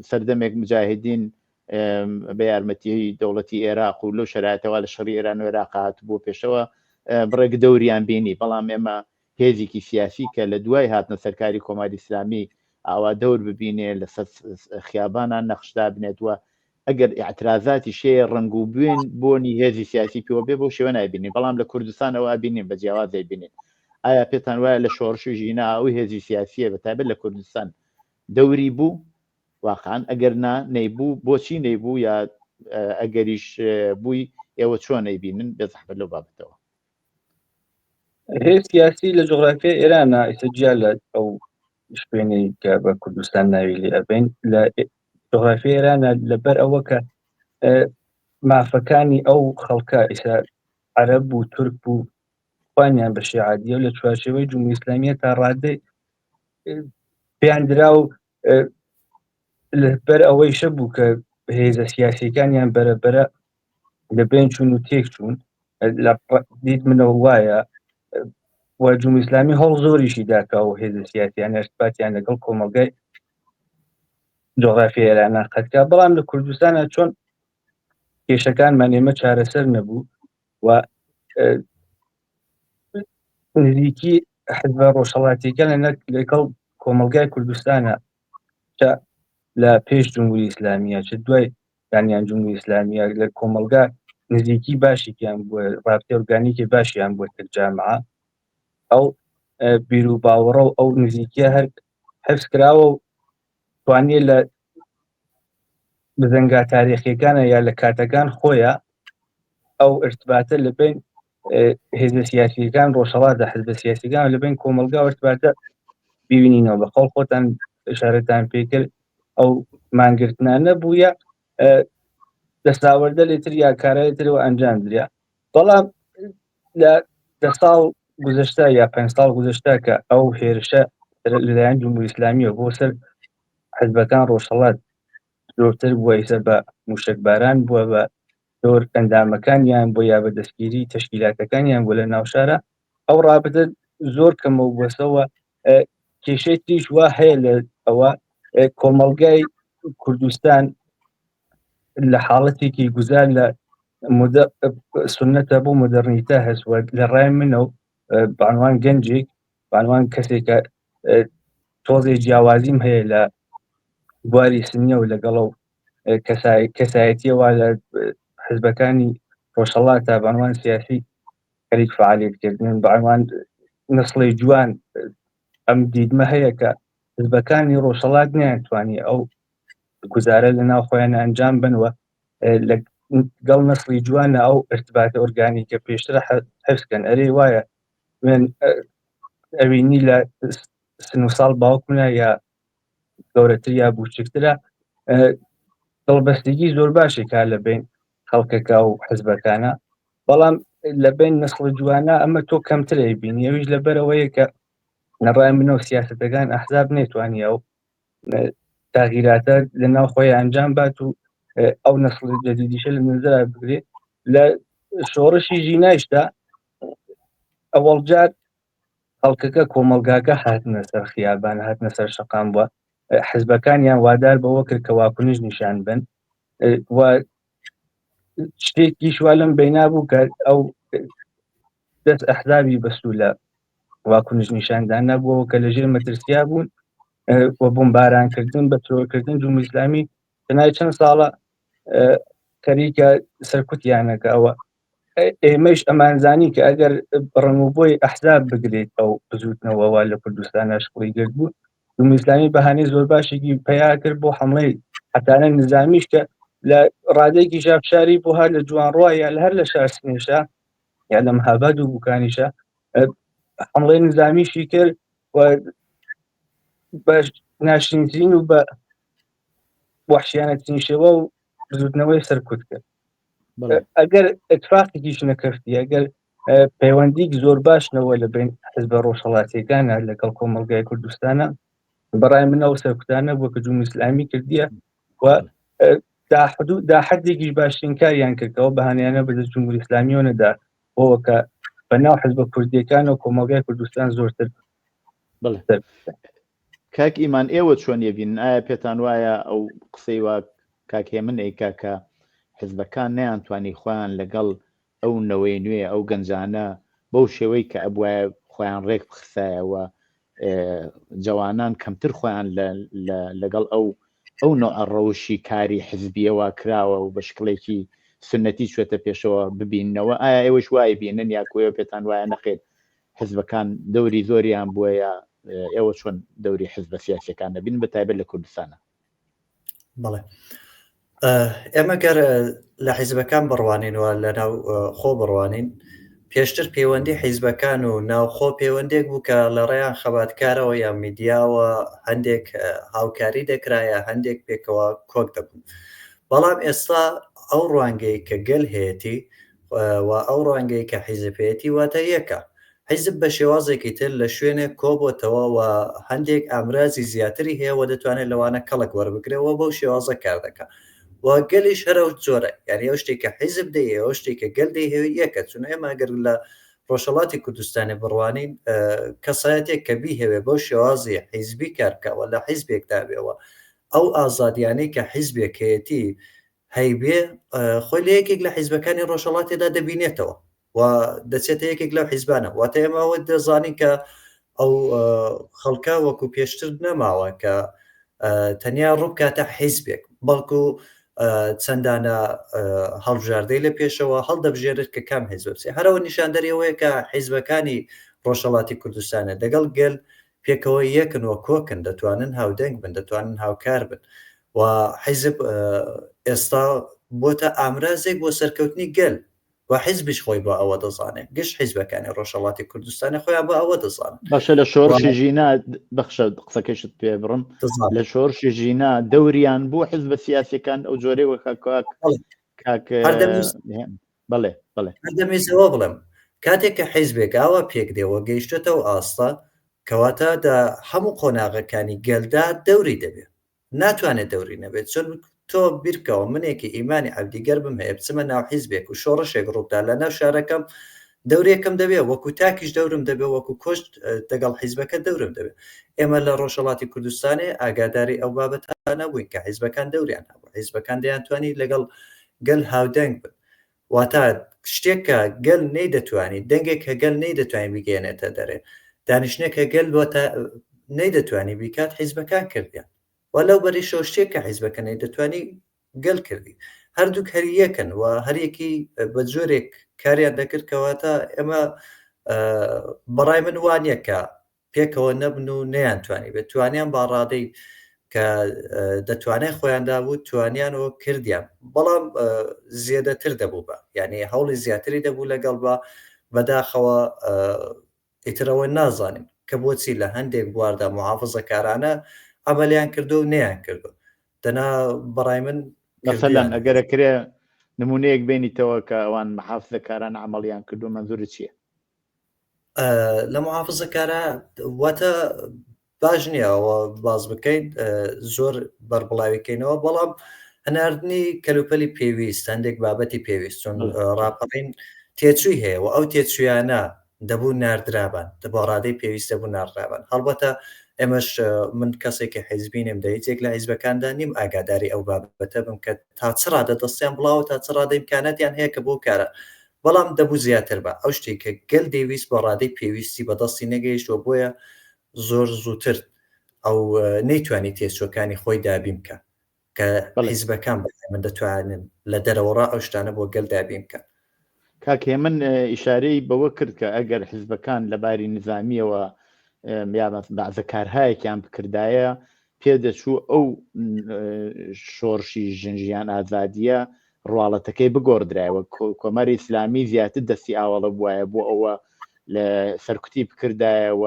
Speaker 1: سەردەمێک مجاهدین بە یارمەتی دەوڵەتی عێراق و لەو شرایەتەوە لە شەڕی ئێران و عێراق هاتبووە پێشەوە بڕێک دەوریان بینی بەڵام ئێمە هێزێکی سیاسی کە لە دوای هاتنە سەرکاری کۆماری ئیسلامی ئاوا دەور ببینێ لەسەر خیابانان نەخشدا بنێت و ئەگەر ئیعترازاتیش هەیە ڕەنگ و بوێن بۆنی هێزی سیاسی پێوە بێ بەو شێوە نایبینین بەڵام لە کوردستان ئەوە ئەبینین بە جیاواز دەیبینین ئایا پێتان وایە لە شۆڕشی ژینا ئەو هێزی سیاسیە بە تایبەت لە کوردستان دەوری بوو واقعا ئەگەر نا نەیبوو بۆچی نەیبوو یا ئەگەریش بووی ئێوە چۆن نەیبینن بێ زەحمەت لەو بابەتەوە
Speaker 2: هێز سیاسی لە جوغرافیای ئێرانە ئیستا جیا لە ئەو شوێنەی کە بە کوردستان ناوی لێ ئەبەین لە جوغرافیای ئێرانە لەبەر ئەوە کە مافەکانی ئەو خەڵکە ئیسا عەرەب و تورک بوو خوانیان بە شیعادیە و لە چوارچێوەی جمهوری ئیسلامیە تا ڕادەی پێیان درا و لەبەر ئەوەیشە بوو کە هێزە سیاسیەکانیان بەرەبەرە لە بین چوون و تێک چوون لە دید منەوە وایە و جمهوری ئیسلامی هەوڵ زۆریشی داکا و هێزە سیاسیان ارتباطیان لەگەڵ کۆمەڵگای جۆغرافی ئێرانە قەتکا بەڵام لە کوردستانە چۆن کێشەکانمان ئێمە چارەسەر نەبوو و نزیکی حزبە ڕۆژهەڵاتیەکان لەگەڵ کۆمەڵگای کوردستانە چە لە پێش جمهوری ئیسلامیە چ دوای دانیان جمهوری ئیسلامیە لە کۆمەڵگا نزیکی باشێکیان بووە ڕابطەی ئۆرگانیکی باشیان بووە تەک جامعە ئەو بیر و باوەڕە و ئەو نزیکیە هەر حفظ کراوە و توانیە لە بزنگا تاریخیەکانە یا لە کاتەکان خۆیە ئەو ارتباتە لە بین هێزە سیاسیەکان ڕۆژهەڵاتە حزبە سیاسیەکان لە بین کۆمەڵگا ارتباتە ببینینەوە بە قەوڵ خۆتان ئشارەتان پێکرد ئەو مانگرتنانە بووە دەستاوەردە لێتر یا کارای ترەوە ئەنجام دریا بەڵام لە دە ساڵ گزەشتا یا پێ ساڵ گزەشتا کە ئەو هێرشە لەلایەن جمهوری ئیسلامیەوە بۆ سەر حزبەکان ڕۆژهەڵات زۆرتر بووە ئیسە بە موشکباران بووە بە زۆر ئەندامەکانیان بۆ یا بە دەستگیری تەشکیلاتەکانیان بۆ لە ناوشارە ئەو ڕابطە زۆر کەمەوە بووەسەوە کێشەی تریش وا هەیە لە ئەوە کۆمەڵگای کوردستان لە حاڵەتێکی گوزار لە سنەتە بۆ مۆدەرنیتە هەست لە ڕای منەوە بەعنوان گەنجێک بەعنوان کەسێکە تۆزێ جیاوازیم هەیە لە بواری سنیە و لەگەڵ و کەسایەتیەوە لە حزبەکانی ڕۆژهەڵاتە بەعنوان سیاسی خەریک فعالیت کردن بەعنوان نسڵی جوان ئەم دیدمە هەیە کە حزبەکانی ڕۆژهەڵات نیانتوانی ئەو گوزارە لە ناو خۆیان ئەنجام بنوە لەگەڵ نسڵی جوانە ئەو ارتباطە ئۆرگانیکە پێشتر حفزکەن ئەرێ وایە من ئەوینی لە سن و ساڵ باوکمە یا گەورەتر یا بووچکترە دڵبەستگی زۆر باشێکا لە بین خەڵکەکە و حزبەکانە بەڵام لە بین نسڵ جوانە ئەمە تۆ کەمتر بینی ئەویش لەبەرەوەیە کە لەڕای منەوە سیاستەکان ئەحزاب نێتوانانی ئەو تاغیراتە لە ناو خۆی ئەنجام بات و ئەو نسل جدیدیشە لە نظرا بگرێت لە شۆڕشی ژینایشدا ئەوەڵجار خەڵکەکە کۆمەڵگاکە هاتنە سەر خیابان هاتنە سەر شەقام بووە حزبەکانیان وادار بەوە کرد کە واکنش نیشان بن و شتێکیش وا لەم بەینا بوو کە ئەو دەست ئەحزابی بەسوو لە واکنش نیشاندان نەبووەوە کە لەژێر مەترسیا بوون و بۆمبارانکردن بە ترۆرکردن جمهوری ئیسلامی تەنای چەند ساڵە خەریکە سەرکوتیانەکە ئەوە ئێمەش ئەمانزانی کە ئەگەر ڕەنگ و بۆی ئەحزاب بگرێت ئەو بزوتنەوەوە لە کوردستانە شکڵی گرت بوو جمهوری ئیسلامی بەهانەی زۆر باشێکی پیا کرد بۆ حملەی حتانە نظامیش کە لە ڕادێکی ژافشاری بۆ هەر لە جوانڕوە یا لە هەر لە شار سنێشە یا لە مهاباد و بوکانیشە حملەی نظامیشی کرد و بە ناشرینترین و بە وەحشیانەترین شێوە و بزوتنەوەی سەرکوت کرد ئەگەر اتفاقێکیش نەکەفتی ئەگەر پەیوەندیک زۆر باشنەوە لە بین حزبە ڕۆژهەڵاتیەکانە لەگەڵ کۆمەڵگای کوردستانە بەڕای منەوە سەرکوتانە بووە کە جمهوری ئیسلامی کردیە و تا حدود دا حدێکیش باشترین کاریان کردەوە بەهانیانە بەدەست جمهوری ئیسلامیەوە نەدا بۆوە کە بەناو حزبە کوردیەکان و کۆمەڵگای کوردستان زۆرتر
Speaker 1: بڵێ کاک ئیمان ئێوە چۆن یەبین ئایا پێتان وایە ئەو قسەی وا کاک هێمن ئەیکا کە حزبەکان نەیانتوانی خۆیان لەگەڵ ئەو نەوەی نوێ ئەو گەنجانە بەو شێوەی کە ئەبوایە خۆیان ڕێک بخسایەوە جەوانان کەمتر خۆیان لەگەڵ ئەو ئەو نوع ڕەوشی کاری حزبیەوە کراوە و بە شکڵێکی سنەتی چێتە پێشەوە ببینەوە ئایا ئێوەش وای بینن یا کۆیە پێتان وایە نەخێت حزبەکان دەوری زۆریان بووە یا ئێوە چۆن دەوری حزبە سیاسەکان دەبین بە تایبەت لە کوردستانە؟
Speaker 3: بەڵێ ئێمە گەر لە حیزبەکان بڕوانین و لە ناو خۆ بڕوانین پێشتر پەیوەندی حیزبەکان و ناوخۆ پەیوەندێک بوو کە لە ڕێیان خەباتکارەوە یا میدیاوە هەندێک هاوکاری دەکرایە هەندێک پێکەوە کۆک دەبوون بەڵام ئێستا ئەو ڕوانگەی کە گەل هەیەی و ئەو ڕوانگەی کە حیزب هەیەتی واتە یەکە. حیزب بە شێوازێکی تر لە شوێنێک کۆبۆتەوە و هەندێک ئامرازی زیاتری هەیە و دەتوانێت لەوانە کەڵک وەربگرێ و بەو شێوازە کار دەکا. و گەلیش هەر ئەو جۆرە. یانی ئەو شتێک کە حیزب دەیهەوێ ئەو شتێک کە گەل دەیهەوێ یەکە. چون ئێمە ئەگەر لە ڕۆژهەڵاتی کوردستانێ بڕوانین کەسایەتێک کە بیهەوێ بەو شێوازی حیزبی کار بکا و لە حیزبێکدا بێ و ئەو ئازادیانەی کە حیزبێک هەیەتی هەیبێ خۆی لە یەکێک لە حیزبەکانی ڕۆژهەڵاتێدا دەبینێتەوە و دەچێتە یەکێک لەو حیزبانە واتە ئێمە ئەوە دەزانین کە ئەو خەڵکە وەکو پێشتر نەماوە کە تەنیا ڕووبکاتە حیزبێک بەڵکو چەندانە هەڵبژاردەی لە پێشەوە هەڵدەبژێرێت کە کام حیزب بچێ هەرەوە نیشاندەری ئەوەیە کە حیزبەکانی ڕۆژهەڵاتی کوردستانە دەگەڵ گەل پێکەوە یەکن و کۆکن دەتوانن هاودەنگ بن دەتوانن هاوکار بن و حیزب ئێستا بۆتە ئامرازێک بۆ سەرکەوتنی گەل و حیزبیش خۆی بە ئەوە دەزانێت گشت حیزبەکانی ڕۆژهەڵاتی کوردستانی خۆیان بە ئەوە دەزانن.
Speaker 1: باشە لە شۆڕشی ژینا بەخشە قسەکەشت پێ بڕم لە شۆڕشی ژینا دەوریان بوو حزبە سیاسەکان ئەو جۆرەی وەک کاک کاک بەڵێ بەڵێ
Speaker 3: هەردەمێزەوە بڵێم کاتێک کە حیزبێک ئاوا پێک دێ و گەیشتێتەوە ئاستە کەواتە دە هەموو قۆناغەکانی گەلدا دەوری دەبێت ناتوانێت دەوری نەبێت چون تۆ بیرکەوە منێکی ئیمانی عەبدی گەر بمهەیە بچمە ناو حیزبێک و شۆڕشێک ڕووبدا لە ناو شارەکەم دەورێکم دەبێ وەکو تاکیش دەورم دەبێ وەکو کۆشت دەگەڵ حیزبەکە دەورم دەبێ ئێمە لە ڕۆژهەڵاتی کوردستانێ ئاگاداری ئەو بابەتانە بووین کە حیزبەکان دەوریان هەبوو حیزبەکان دەیانتوانی لەگەڵ گەل هاودەنگ بن واتە شتێک کە گەل نەیدەتوانی دەنگێک کە گەل نەیدەتوانی بگەێنێتە دەرێ دانیشتنێک کە گەل بۆتە نەیدەتوانی بیکات حیزبەکان کردیان و لەو بەریشەوە شتێک کە حیزبەکە نەیدەتوانی گەل کردی هەردووک هەر یەکن و هەریەکی بە جۆرێک کاریان دەکرد کەواتە ئێمە بەڕای من وانە کە پێکەوە نەبن و نەیانتوانی بێت توانیان با ڕادەی کە دەتوانای خۆیاندا بوو توانیان و کردیان بەڵام زێدەتر دەبوو بە یعنی هەوڵی زیاتری دەبوو لەگەڵ بە بەداخەوە ئیترەوە نازانین کە بۆچی لە هەندێک بواردا محافزەکارانە عملیان کردو و نیان کردو دەنا بەڕای من
Speaker 1: مەسەلەن ئەگەرە کرێ نمونەیەک بێنیتەوە کە ئەوان محافزەکاران عملیان کردو منزوری چییە؟
Speaker 3: لە محافزەکارە واتە باش نییە ئەوە باز بکەین زۆر بەربڵاویکەینەوە بەڵام هەناردنی کەلوپەلی پێویست هەندێک بابەتی پێویست چون ڕاپەڕین تێچووی هەیە و ئەو تێچویانە دەبوو ناردرابان دەبۆ ڕادەی پێویست دەبوو ناردرابان هەڵبەتە. ئێمەش من کەسێکی حیزبی نیم دە هیچ یەک لە حیزبەکاندا نیم ئاگاداری ئەو بابەتە بم کە تا چ ڕادە دەستیان بڵاوە تا چ ڕادە ئیمکاناتیان هەیە کە بۆ کارە بەڵام دەبوو زیاتر بە ئەو شتێک کە گەل دەیویست بە ڕادەی پێویستی بەدەستی نەگەیشت و بۆیە زۆر زووتر ئەو نەیتوانی تێچووەکانی خۆی دابین بکە کە حیزبەکان بەڕای من دەتوانن لە دەرەوەڕا ئەو شتانە بۆ گەل دابین بکەن.
Speaker 1: کاک هێمن ئیشارەی بەوە کرد کە ئەگەر حیزبەکان لە باری نیزامییەوە یا بەعزە کارهایەکیان بکردایە پێدەچوو ئەو شۆڕشی ژن ژیان ئازادیە ڕواڵەتەکەی بگۆڕدرایەوە کۆماری ئیسلامی زیاتر دەستی ئاوەڵە بوایە بۆ ئەوە لە سەرکوتی بکردایە و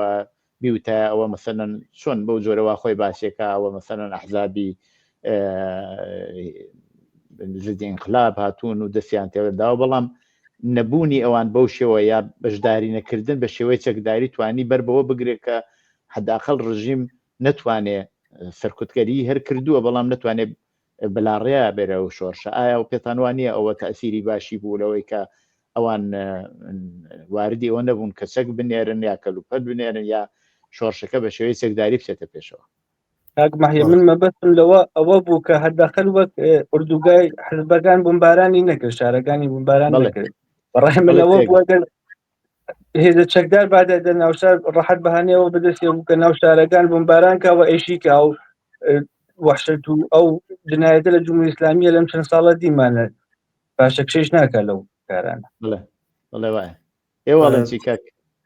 Speaker 1: بیوتایە ئەوە مەسەلەن چۆن بەو جۆرە وا خۆی باسێکا ئەوە مەسەلەن ئەحزابی زدی ئینقلاب هاتوون و دەستیان تێوەرداوە بەڵام نەبوونی ئەوان بەو شێوە یا بەشداری نەکردن بە شێوەی چەکداری توانی بەر بەوە بگرێت کە حداقل ڕژیم نەتوانێ سەرکوتگەری هەر کردووە بەڵام نەتوانێت بەلاڕێیا بێرە ئەو شۆرشە ئایا و پێتان وا نییە ئەوە تەئسیری باشی بوو لەوەی کە ئەوان واردی ئەوە نەبوون کە چەک بنێرن یا کەلوپەل بنێرن یا شۆڕشەکە بە شێوەی چەکداری بچێتە پێشەوە؟
Speaker 2: کاک مەهی من مەبەستم لەوە ئەوە بوو کە حداقل وەک ئوردوگای حزبەکان بمبارانی نەکرد شارەکانی بمباران نەکرد بەڕای من ئەوە بووە هێزە چەکدار بادە دە ناوشار ڕەحەت بەهانەوە بەدەستێ بوو کە ناو شارەکان بمباران کاوە ئەیشی کا و وەحشەت و ئەو جنایەتە لە جمهوری ئیسلامیە لەم چەند ساڵە دیمانە پاشەکشەیش ناکا لەو کارانە.
Speaker 1: بڵێ بڵێ وایە. ئێوە ئەڵێن چی کاک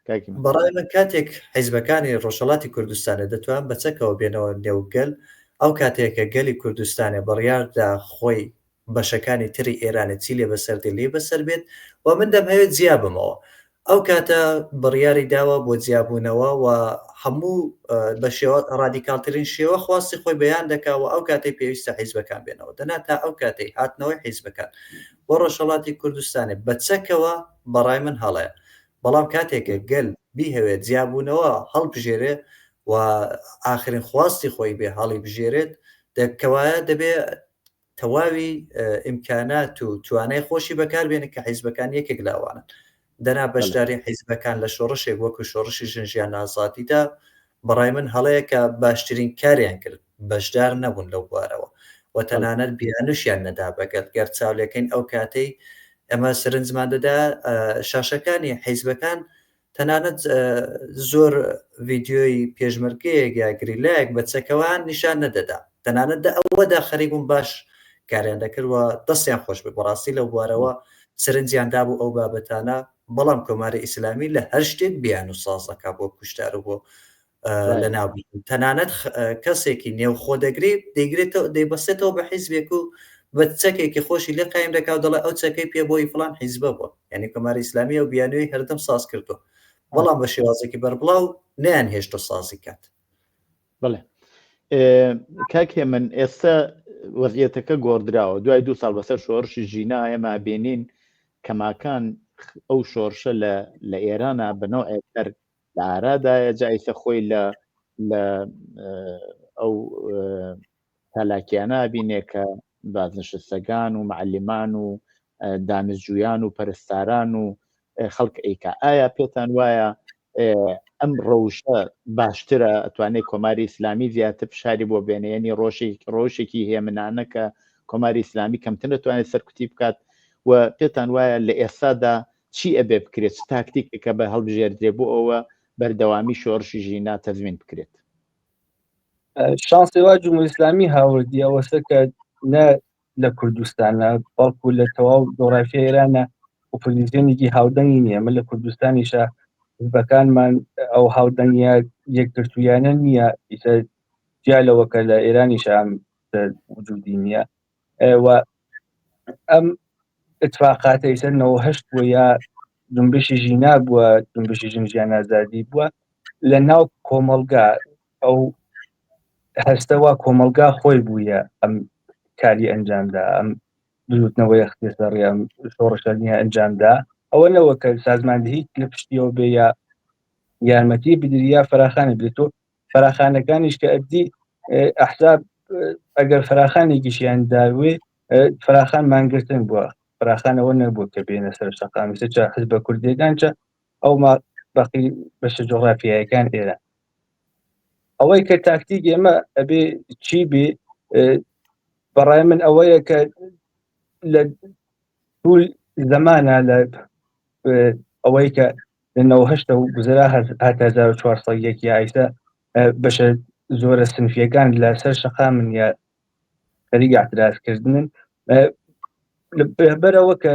Speaker 1: کاکی من؟
Speaker 3: بەڕای من کاتێک حیزبەکانی ڕۆژهەڵاتی کوردستانێ دەتوان بە چەکەوە بێنەوە نێو گەل ئەو کاتەیە کە گەلی کوردستانێ بڕیاردا خۆی بەشەکانی تری ئێرانێ چی لێ بەسەر دێ لێی بەسەر بێت و من دەمهەوێت جیا بمەوە. ئەو کاتە بڕیاری داوە بۆ جیابوونەوە و هەموو بە شێوە ڕادیکاڵترین شێوە خواستی خۆی بەیان دەکا و ئەو کاتەی پێویستە حیزبەکان بێنەوە دەنا تا ئەو کاتەی هاتنەوەی حیزبەکان بۆ ڕۆژهەڵاتی کوردستانێ بە چەکەوە بەڕای من هەڵەیە بەڵام کاتێک کە گەل بیهەوێت جیابوونەوە هەڵبژێرێ و ئاخرین خواستی خۆی بێ هەڵیبژێرێت کەوایە دەبێ تەواوی ئیمکانات و توانای خۆشی بەکار بێنێت کە حیزبەکان یەکێک لە ئەوانن. دەنا بەشداری حیزبەکان لە شۆڕشێک وەکو شۆڕشی ژن ژیان ئازادیدا بەڕای من هەڵەیە کە باشترین کاریان کرد بەشدار نەبوون لەو بوارەوە و تەنانەت بیانوشیان نەدا بە گەل. گەر چاولێکەین ئەو کاتەی ئەمە سەرنجمان دەدا شاشەکانی حیزبەکان تەنانەت زۆر ڤیدیۆی پێشمەرگەیەک یا گریلایەک بە چەکەوان نیشان نەدەدا تەنانەت دە ئەوەدا خەریک بوون باش کاریان دەکرد و دەستیان خۆش بێت بەڕاستی لەو بوارەوە سەرنجیان دابوو ئەو بابەتانە بەڵام کۆماری ئیسلامی لە هەر شتێک بیان و ساز دەکا بۆ کوشتار و بۆ لە ناو تەنانەت کەسێکی نێوخۆ دەگری دەیگرێتەوە دەیبەستێتەوە بە حیزبێک و بە چەکێکی خۆشی لێ قایم دەکا و دەڵێ ئەو چەکەی پێ بۆی فلان حیزبە بووە یعنی کۆماری ئیسلامی ئەو بیانووی هەردەم ساز کردووە بەڵام بە شێوازێکی بەربڵاو نیان هێشتۆ سازی کات.
Speaker 1: بڵێ کاک هێمن ئێستا وەزیەتەکە گۆڕدراوە دوای دو ساڵ بەسەر شۆڕشی ژینا ئێمە بینین کەماکان ئەو شۆڕشە لە لە ئێرانە بە نەوعێک هەر لە ئارادایە جا ئیسە خۆی لە لە ئەو چالاکیانە بینێ کە بازنشستەگان و معلمان و دانشجویان و پەرستاران و خەڵک ئەیکا ئایا پێتان وایە ئەم ڕەوشە باشترە ئەتوانێت کۆماری ئیسلامی زیاتر فشاری بۆ بێنێ یعنی ڕۆژێک ڕۆژێکی هێمنانە کە کۆماری ئیسلامی کەمتر دەتوانێت سەرکوتی بکات و پێتان وایە لە ئێستادا چی ئەبێ بکرێت چ تاکتیکێکە بە هەڵبژێردرێ بۆ ئەوە بەردەوامی شۆڕشی ژینا تەزمین بکرێت؟
Speaker 2: شانسی وا جمهوری ئیسلامی هاوردی ئەوەسە کە نە لە کوردستانە بەڵکو لە تەواو جۆغرافیای ئێرانە ئۆپۆزیسیۆنێکی هاودەنگی نییە من لە کوردستانیشە حزبەکانمان ئەو هاودەنگیە یەکگرتوویانە نییە ئیسە جیا لەوە کە لە ئێرانیشە ئەم وجودی نییە و ئەم اتفاقاتە ئیسە 98 بووە یا جنبشی ژینا بووە جنبشی ژن ژیان ئازادی بووە لە ناو کۆمەڵگا ئەو هەستەوە کۆمەڵگا خۆی بوویە ئەم کاری ئەنجامدا ئەم بزوتنەوەی خستێسەڕی ئەم شۆڕشەنیە ئەنجامدا ئەوە نەوە کە سازماندهی لە پشتیەوە بێ یا یارمەتی بدری یا فراخانی بدرێت و فراخانەکانیش کە ئەدی ئەحزاب ئەگەر فراخانێکیشیان داوێ فراخان مانگرتن بووە فراخانەوە نەبوو کە بێنە سەر شەقام چە حزبە کوردیەکان چە ئەو ما بەقی بەشە جۆغرافیایەکان ئێران. ئەوەی کە تاکتیک ئێمە ئەبێ چی بێ بەڕای من ئەوەیە کە لە طول زەمانە لە ئەوەی کە لە 98 و گوزرا هات 1401 یا ئیسا بەشە زۆرە سنفیەکان لەسەر شەقامن یا خەریک اعتراضکردنن بەرەوە کە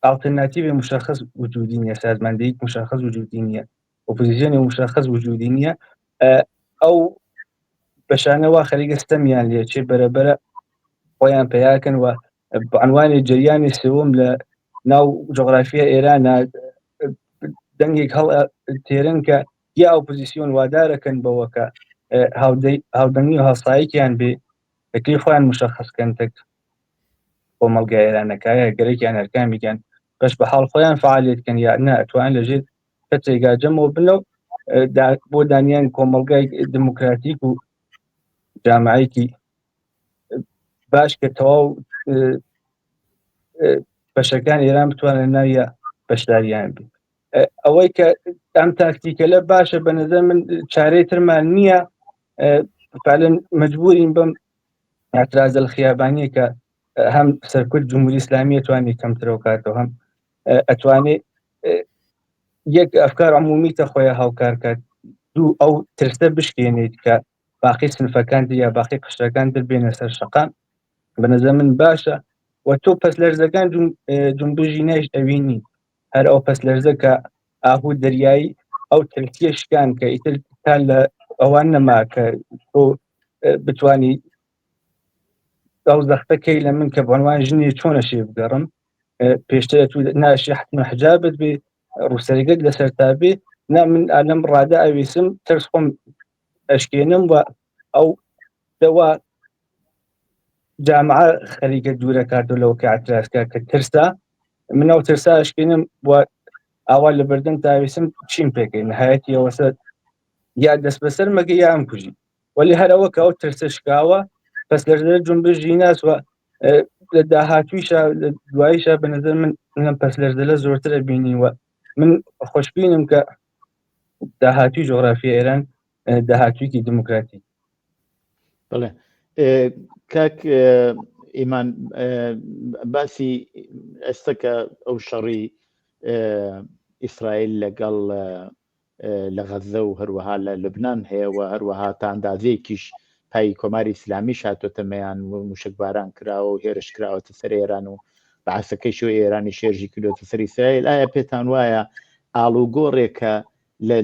Speaker 2: ئاڵتەرناتیڤی مشخص وجودی نییە سازماندەیی مشخص وجودی نییە ئۆپۆزیسیۆنی مشخص وجودی نییە ئەو بەشانە وا خەریکە ستەمیان لێ چێ بەرەبەرە خۆیان پیاکەن و بەعنوانی جریانی سێوم لە ناو جغرافیە ئێرانە دەنگێک هەڵ تێرن کە یا ئۆپۆزیسیۆن وادارەکەن بەوە کە هاودەنگی و هاوسایەکیان بێ دەکەی خۆیان مشخصکەن تەک کۆمەڵگای ئێرانەکە یا گەرەکیان هەرکامیان بەش بە حاڵ خۆیان فعالیت کەن یا نە توان لەژێر کەسێکا جەمەوە بنەو بۆ دانیان کۆمەڵگای دموکراتیک و جامعەیەکی باش کە تەواو بەشەکان ئێران بتوانن ناویە بەشداریان بێت ئەوەی کە ئەم تاکتیکەلە باشە بە نظر من چارەی ترمان نییە فعلا مجبورین بم اعتراض الخیابانیە کە هەم سەرکوت جمهوری ئیسلامی توانێت کەمترەوە کاتەوە هەم ئەتوانێت یەک ئەفکار عمومی تە خۆیان هاوکار کات دوو ئەو ترسە بشکێنیت کە باقی سنفەکان یا باقی قشتەکان تر بێنە سەر شەقام بە نظر من باشە و تۆ پەس لەرزەکان جونبژی نەیش ئەوینی هەر ئەو پەس لەرزە کە ئاهوو دەریایی ئەو ترسیە شکان کە ئیتر تا لە ئەوان نەما کە تۆ بتانی ئەو زەختەکەی لە من کە بەنوان ژنی چۆنە شێ بگەڕم پێشتر تو ناشی حتمما حجابت بێ ڕووسەرگەت لەسەر تا بێ نا من ئالەم ڕادە ئەویسم ترس خۆم ئەشکێنم و ئەو دەوا جامعە خەریکە دوورە کاتەوە لەوە کە اعتراض کە ترسا من ئەو ترسا ئەشکێنم و ئاوا لە بەردەم تاویسم چیم پێکەین نهایەتی ئەوەسە یا دەست بەسەر مەگە یا ئەم کوژی وەلی هەرەوە کە ئەو ترسە شکاوە پس لەرزە جنبش ژیناس و لە داهاتویشا لە دواییشا بە نظر من لەم پس لەرزە زۆرترە بینی و من خۆشبینم کە داهاتوی جۆغرافی ئێران داهاتویکی دموکراتی
Speaker 1: بڵێ کاک ئیمان باسی ئێستا کە ئەو شەڕی ئیسرائیل لەگەڵ لە غەززە و هەروەها لە لوبنان هەیە و هەروەها تا ئەندازەیەکیش پای کۆماری ئیسلامیش هاتۆتە مەیان و موشکباران کراوە و هێرش کراوەتە سەر ئێران و بەعسەکەیشەوە ئێرانی شێرژی کردوەتە سەر ئیسرائیل ئایا پێتان وایە ئاڵوگۆڕێکە لە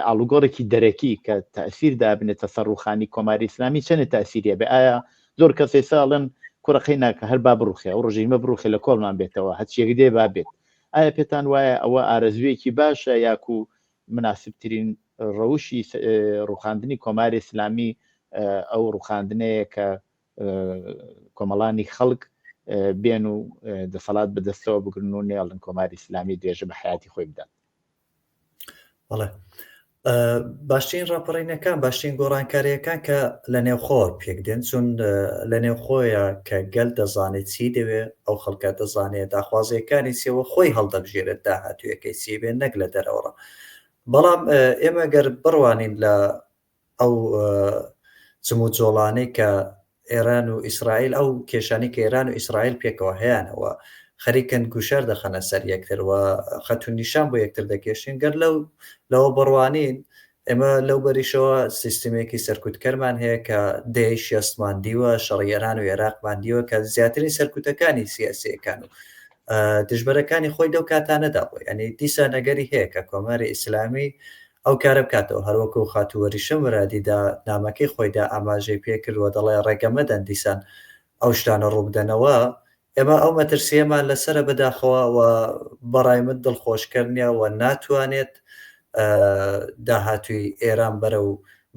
Speaker 1: ئاڵوگۆڕێکی دەرەکی کە تەسیر دابنێتە سەر ڕوخانی کۆماری ئیسلامی چەنێ تاسیریە بێ ئایا زۆر کەس ئێستا ئەڵێن کوڕەکەی ناکە هەر با بڕوخێ ئەو ڕژیمە بڕوخێ لە کۆڵمان بێتەوە هەرچیەک دێ با بێت ئایا پێتان وایە ئەوە ئارەزوویەکی باشە یاکو مناسبترین ڕەوشی ڕوخاندنی کۆماری ئیسلامی ئەو ڕوخاندنەیە کە کۆمەڵانی خەڵک بێن و دەسەڵات بەدەستەوە بگرن و نێڵن کۆماری ئیسلامی درێژە بە حیاتی خۆی بدات؟
Speaker 3: بەڵێ باشترین ڕاپەڕینەکان باشترین گۆڕانکاریەکان کە لە نێوخۆ پێک دێن چون لە نێوخۆیە کە گەل دەزانێت چی دەوێ ئەو خەڵکە دەزانێت داخوازیەکانی چیەوە خۆی هەڵدەبژێرێت داهاتوویەکەی چی بێ نەک لە دەرەوەڕە بەڵام ئێمە گەر بڕوانین لە ئەو جموجۆڵانەی کە ئێران و ئیسرائیل ئەو کێشانی کە ئێران و ئیسرائیل پێکەوە هەیانەوە خەریکن گوشار دەخەنە سەر یەکتر و خەت و نیشان بۆ یەکتر دەکێشین گەر لەو لەوە بڕوانین ئێمە لەو بەریشەوە سیستمێکی سەرکوتکەرمان هەیە کە دەیەی شێستمان دیوە شەڕی ئێران و عێراقمان دیوە کە زیاترین سەرکوتەکانی سیاسیەکان و دژبەرەکانی خۆی لەو کاتانەدا بوو ینی دیسان ئەگەری هەیە کە کۆماری ئیسلامی ئەو کارە بکاتەوە، هەروەکو خاتوو وەریشە مورادی دا نامەکەی خۆیدا ئاماژەی پێکرد و دەڵێ ڕێگە مەدەن دیسان ئەو شتانە ڕووبدەنەوە، ئێمە ئەو مەترسییەمان لەسەرە بەداخەوە و بەڕای من دڵخۆشکەر نییە و ناتوانێت داهاتووی ئێران بەرەو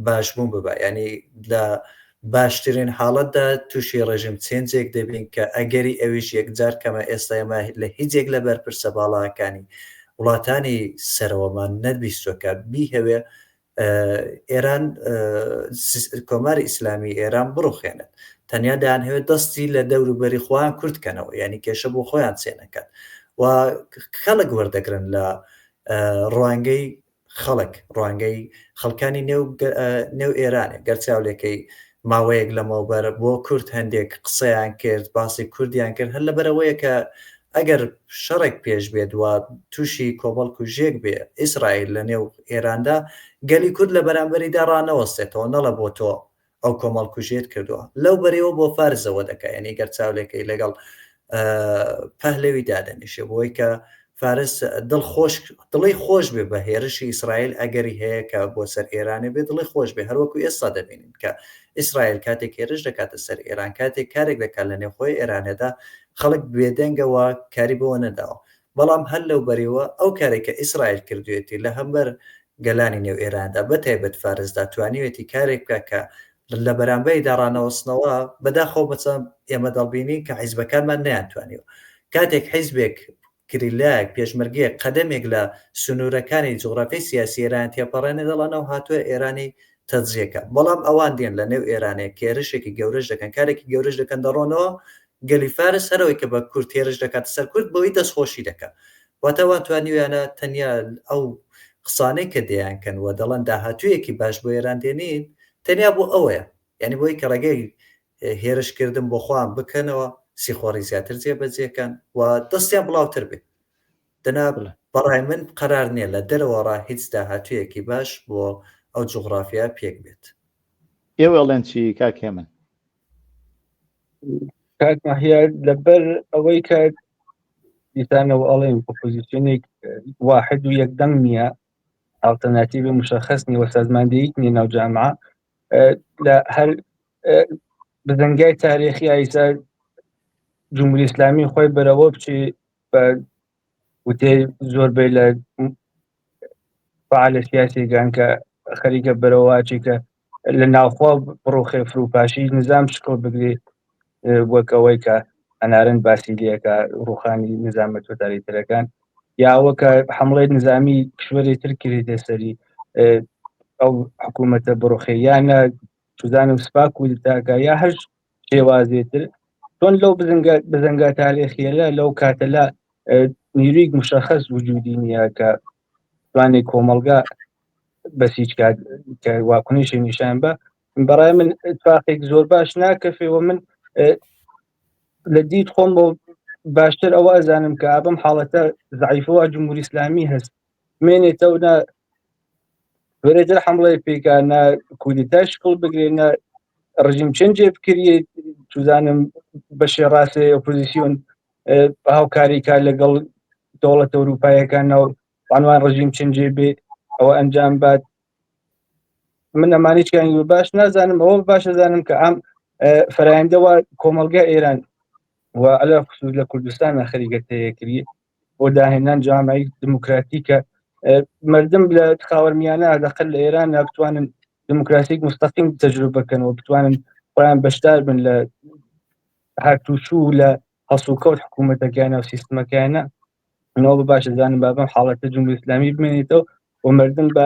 Speaker 3: باشبوون ببا، یانی لە باشترین حاڵەتدا تووشی ڕێژیم چێنجێک دەبین کە ئەگەری ئەویش یەکجار کەمە، ئێستا ئێمە لە هیچ یەک لە بەرپرسە باڵاکانی وڵاتانی سەرەوەمان نەبیستووە کە بیهەوێ ئێران کۆماری ئیسلامی ئێران بڕوخێنێت تەنیا دەیانهەوێت دەستی لە دەوروبەری خۆیان کورت کەنەوە یعنی کێشە بۆ خۆیان چێنەکەن و خەڵک وەردەگرن لە ڕوانگەی. خەڵک، ڕوانگەی خەڵکانی نێو نێو ئێرانێ. گەر چاولێکەی ماوەیەک لەمەوبەر بۆ کورد هەندێک قسەیان کرد، باسی کوردیان کرد، هەر لەبەرئەوەیە کە ئەگەر شەڕێک پێش بێت و تووشی کۆمەڵکوژیەک بێ ئیسرائیل لە نێو ئێراندا، گەلی کورد لە بەرامبەریدا ڕانەوەستێتەوە نەڵێ بۆ تۆ ئەو کۆمەڵکوژیەت کردووە. لەو بەرەیەوە بۆ فارس ئەوە دەکا، یانی گەر چاولێکەی لەگەڵ پەهلەوی دادەنیشێ بۆی کە فارس دڵ خۆش دڵی خۆش بێ بە هێرشی ئیسرائیل ئەگەری هەیە کە بۆ سەر ئێرانێ بێ دڵی خۆش بێ هەروەکو ئێستا دەبینین کە ئیسرائیل کاتێک هێرش دەکاتە سەر ئێران کاتێک کارێک دەکات لە نێوخۆی ئێرانێدا خەڵک بێدەنگەوە کاری بەوە نەداوە بەڵام هەر لەو بەرەوە ئەو کارێک کە ئیسرائیل کردوێتی لە هەمبەر گەلانی نێو ئێراندا بە تایبەت فارسدا توانیوێتی کارێک بکە کە لە بەرامبەریدا ڕانەوەستنەوە، بەداخەوە بەچە ئێمە دەڵبینین کە حیزبەکانمان نەیانتوانیوە. کاتێک حیزبێک، گریلایەک، پێشمەرگەیەک قەدەمێک لە سنوورەکانی جوغرافیای سیاسی ئێران تێپەڕێنێ دەڵێن ئەو هاتووە ئێرانی تەجزیە کە. بەڵام ئەوان دێن لە نێو ئێرانێ هێرشێکی گەورەش دەکەن، کارێکی گەورەش دەکەن دەڕۆنەوە، گەلی فارس هەرەوەی کە بە کورد هێرش دەکاتە سەر کورد بەوەی دەستخۆشی دەکا. واتە ئەوان توانیویانە تەنیا ئەو قسانەی کە دەیانکەن و دەڵێن داهاتوویەکی باش بۆ ئێران دێنین تەنیا بۆ ئەوەیە یعنی بۆی کە ڕێگەی هێرشکردن بۆ خۆیان بکەنەوە سیخۆڕی زیاتر جێبەجێکەن و دەستیان بڵاوتر بێت دەنا بەڕای من قەرار نییە لە دەرەوە ڕا هیچ داهاتوویەکی باش بۆ ئەو جوغرافیا پێک بێت.
Speaker 1: ئێوە ئەڵێن چی کاک هێمن؟
Speaker 2: کاک مەهیار لەبەر ئەوەی کە دیسانەوە ئەڵێن ئۆپۆزیسیۆنێک واحد و یەکدەنگ نییە ئاڵتەرناتیڤی مشخص نییە و سازماندەیی نییە ناو جامعە لە هەر بزنگای تاریخی ئایسا جمهوری ئیسلامی خۆی بەرەوە بچی بە وتەی زۆربەی لە فعالە سیاسیەکان کە خەریکە بەرەواچی کە لە ناوخۆ بڕوخێ فروپاشی نظام شکڵ بگرێ وەک ئەوەی کە ئەنارن باسی لەکە ڕوخانی نظامە تۆتالیتەرەکان یا وەکە حمڵەی نظامی کشوەری تر کرێتە سەری ئەو حکوومەتە بڕوخێ یانە چزانم سپا کودتاکە یا هەر شێوازێتر چۆن لەو بزنگە بزنگا تاریخیەلە لەو کاتە لە نیرویک مشخص وجودی نییە کە توانێت کۆمەڵگا بەسیج کات کە واکنیشی نیشان بە بەڕای من اتفاقێک زۆر باش ناکەفێ و من لە دیت خۆم بۆ باشتر ئەوە ئەزانم کە ئابم حاڵەتە زعیفەوە جمهوری ئیسلامی هەست مێنێتەوە نە وەرێتر حمڵەی پێکا نە کودتا شکڵ بگرێ نە ڕژیم چنجێ بکریێت چزانم بەشێ ڕاستێ ئۆپۆزیسیۆن هاوکاری کار لەگەڵ دەوڵەتە ئەوروپایەکان ناو عنوان ڕژیم چنجێ بێ ئەوە ئەنجام بات من ئەمانی چیانی باش نازانم ئەوە باش دەزانم کە ئەم فەرایندەوە کۆمەلگا ئێران و ئەلە خصوص لە کوردستان خەریکە تەیەکری بۆ داهێنان جامعی دموکراتیکە مردم لە خاوەرمیانە دەقل لە ئێران بتوانن دموکراسیک مستەقیم تەجروبە بکەن و بتوانن خۆیان بەشدار بن لە هاتوچوو لە هەڵسوکەوت حکوومەتەکەیانە و سیستمەکەیانە منەوە بە باش دەزانم بابم حاڵەتە جمهوری ئیسلامی بمێنێتەوە و مردم بە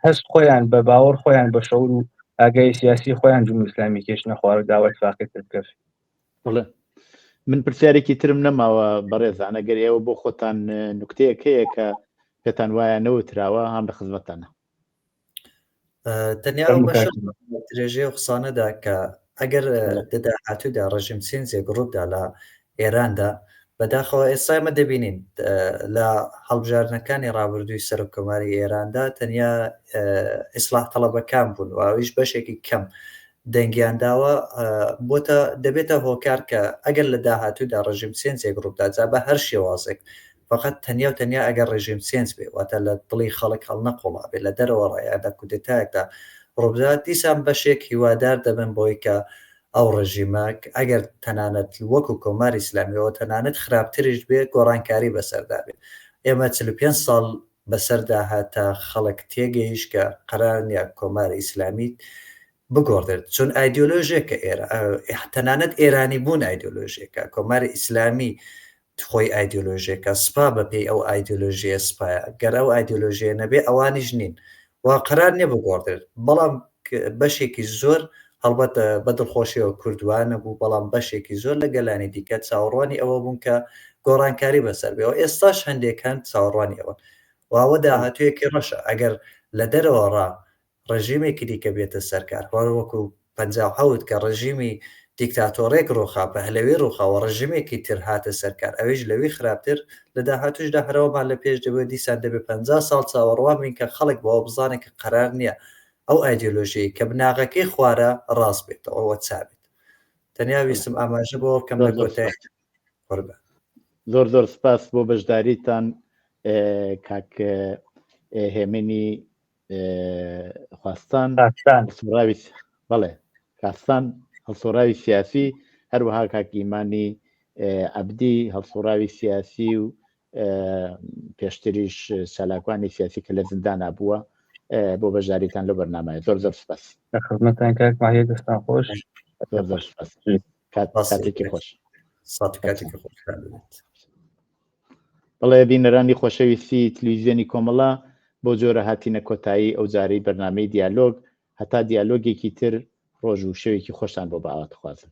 Speaker 2: هەست خۆیان بە باوەڕ خۆیان بە شەور و ئاگای سیاسی خۆیان جمهوری ئیسلامی کێش نەخوارە داوای اتفاقی تر بکەن.
Speaker 1: بڵێ من پرسیارێکی ترم نەماوە بەڕێزان ئەگەر ئێوە بۆ خۆتان نوکتەیەک هەیە کە پێتان وایە نەوتراوە هەم لە خزمەتتانە.
Speaker 3: تەنیا ئەو بەشە درێژەی ئەو قسانەدا کە ئەگەر لە داهاتوودا ڕژیم چێنجێک ڕووبدا لە ئێراندا بەداخەوە ئێستا ئێمە دەبینین لە هەڵبژاردنەکانی ڕابردووی سەرۆک کۆماری ئێراندا تەنیا ئیسلاح تەڵەبەکان بوون و ئەویش بەشێکی کەم دەنگیان داوە بۆتە دەبێتە هۆکار کە ئەگەر لە داهاتوودا ڕژیم چێنجێک ڕووبدا جا بە هەر شێوازێک فقط تەنیا و تەنیا ئەگەر ڕژیم چێنج بێ واتە لە دڵی خەڵک هەڵنەقوڵا بێ لە دەرەوە ڕا لە کودەتایەکدا ڕووبدات دیسان بەشێک هیوادار دەبن بۆی کە ئەو ڕژیمە ئەگەر تەنانەت وەکو کۆماری ئیسلامیەوە تەنانەت خراپتریش بێ گۆڕانکاری بەسەردا بێ ئێمە 45 ساڵ بەسەردا هات تا خەڵک تێگەیشت کە قەرار نییە کۆماری ئیسلامی بگۆڕدرێت چون ئایدیۆلۆژێکە ئێرە تەنانەت ئێرانی بوون ئایدیۆلۆژێکە کۆماری ئیسلامی خۆی ئایدیۆلۆژێکە سپا بەپێی ئەو ئایدیۆلۆژیە سپایە گەر ئەو ئایدیۆلۆژیە نەبێ ئەوانیش نین و قەرار نییە بگۆڕدرێت بەڵام بەشێکی زۆر هەڵبەت بە دڵخۆشیەوە کورد وا نەبوو بەڵام بەشێکی زۆر لە گەلانی دیکە چاوەڕوانی ئەوە بوون کە گۆڕانکاری بەسەر بێ و ئێستاش هەندێک هەن چاوەڕوانی ئەوەن. واوە داهاتوویەکی ڕەشە ئەگەر لە دەرەوە ڕا ڕژیمێکی دیکە بێتە سەرکار وەکو 57 کە ڕژیمی دیکتاتۆڕێک ڕوخا پەهلەوی ڕوخا و ڕژیمێکی تر هاتە سەرکار ئەویش لەوی خراپتر لە داهاتوشدا هەرەوەمان لە پێش دەبێت دیسان دەبێت 50 ساڵ چاوەڕوان بین کە خەڵک بەوە بزانێت کە قەرار نییە ئەو ئایدیۆلۆژیەی کە بناغەکەی خوارە ڕاست بێتەوە و چابێت تەنیا ویستم ئاماژە بەوە بکەم لە کۆتایی قوربان.
Speaker 1: زۆر زۆر سپاس بۆ بەشداریتان کاک هێمنی خواستان هەڵسوڕاوی بەڵێ کاستان هەڵسوڕاوی سیاسی هەروەها کاک ئیمانی عەبدی هەڵسوڕاوی سیاسی و پێشتریش چالاکوانی سیاسی کە لە زیندانا بووە بۆ بەشداریتان لەو بەرنامەیە زۆر زۆر سپاس.
Speaker 2: لە خزمەتتان کاک ماهیر دەستان خۆش.
Speaker 1: زۆر زۆر سپاس. کاتێکی خۆش.
Speaker 3: سات کاتێکی خۆش بێت.
Speaker 1: بەڵێ بینەرانی خۆشەویستی تلویزیۆنی کۆمەڵە بۆ جۆرە هاتینە کۆتایی ئەو جارەی بەرنامەی دیالۆگ هەتا دیالۆگێکی تر ڕۆژ و شەوێکی خۆشتان بۆ بە ئاواتخوازم.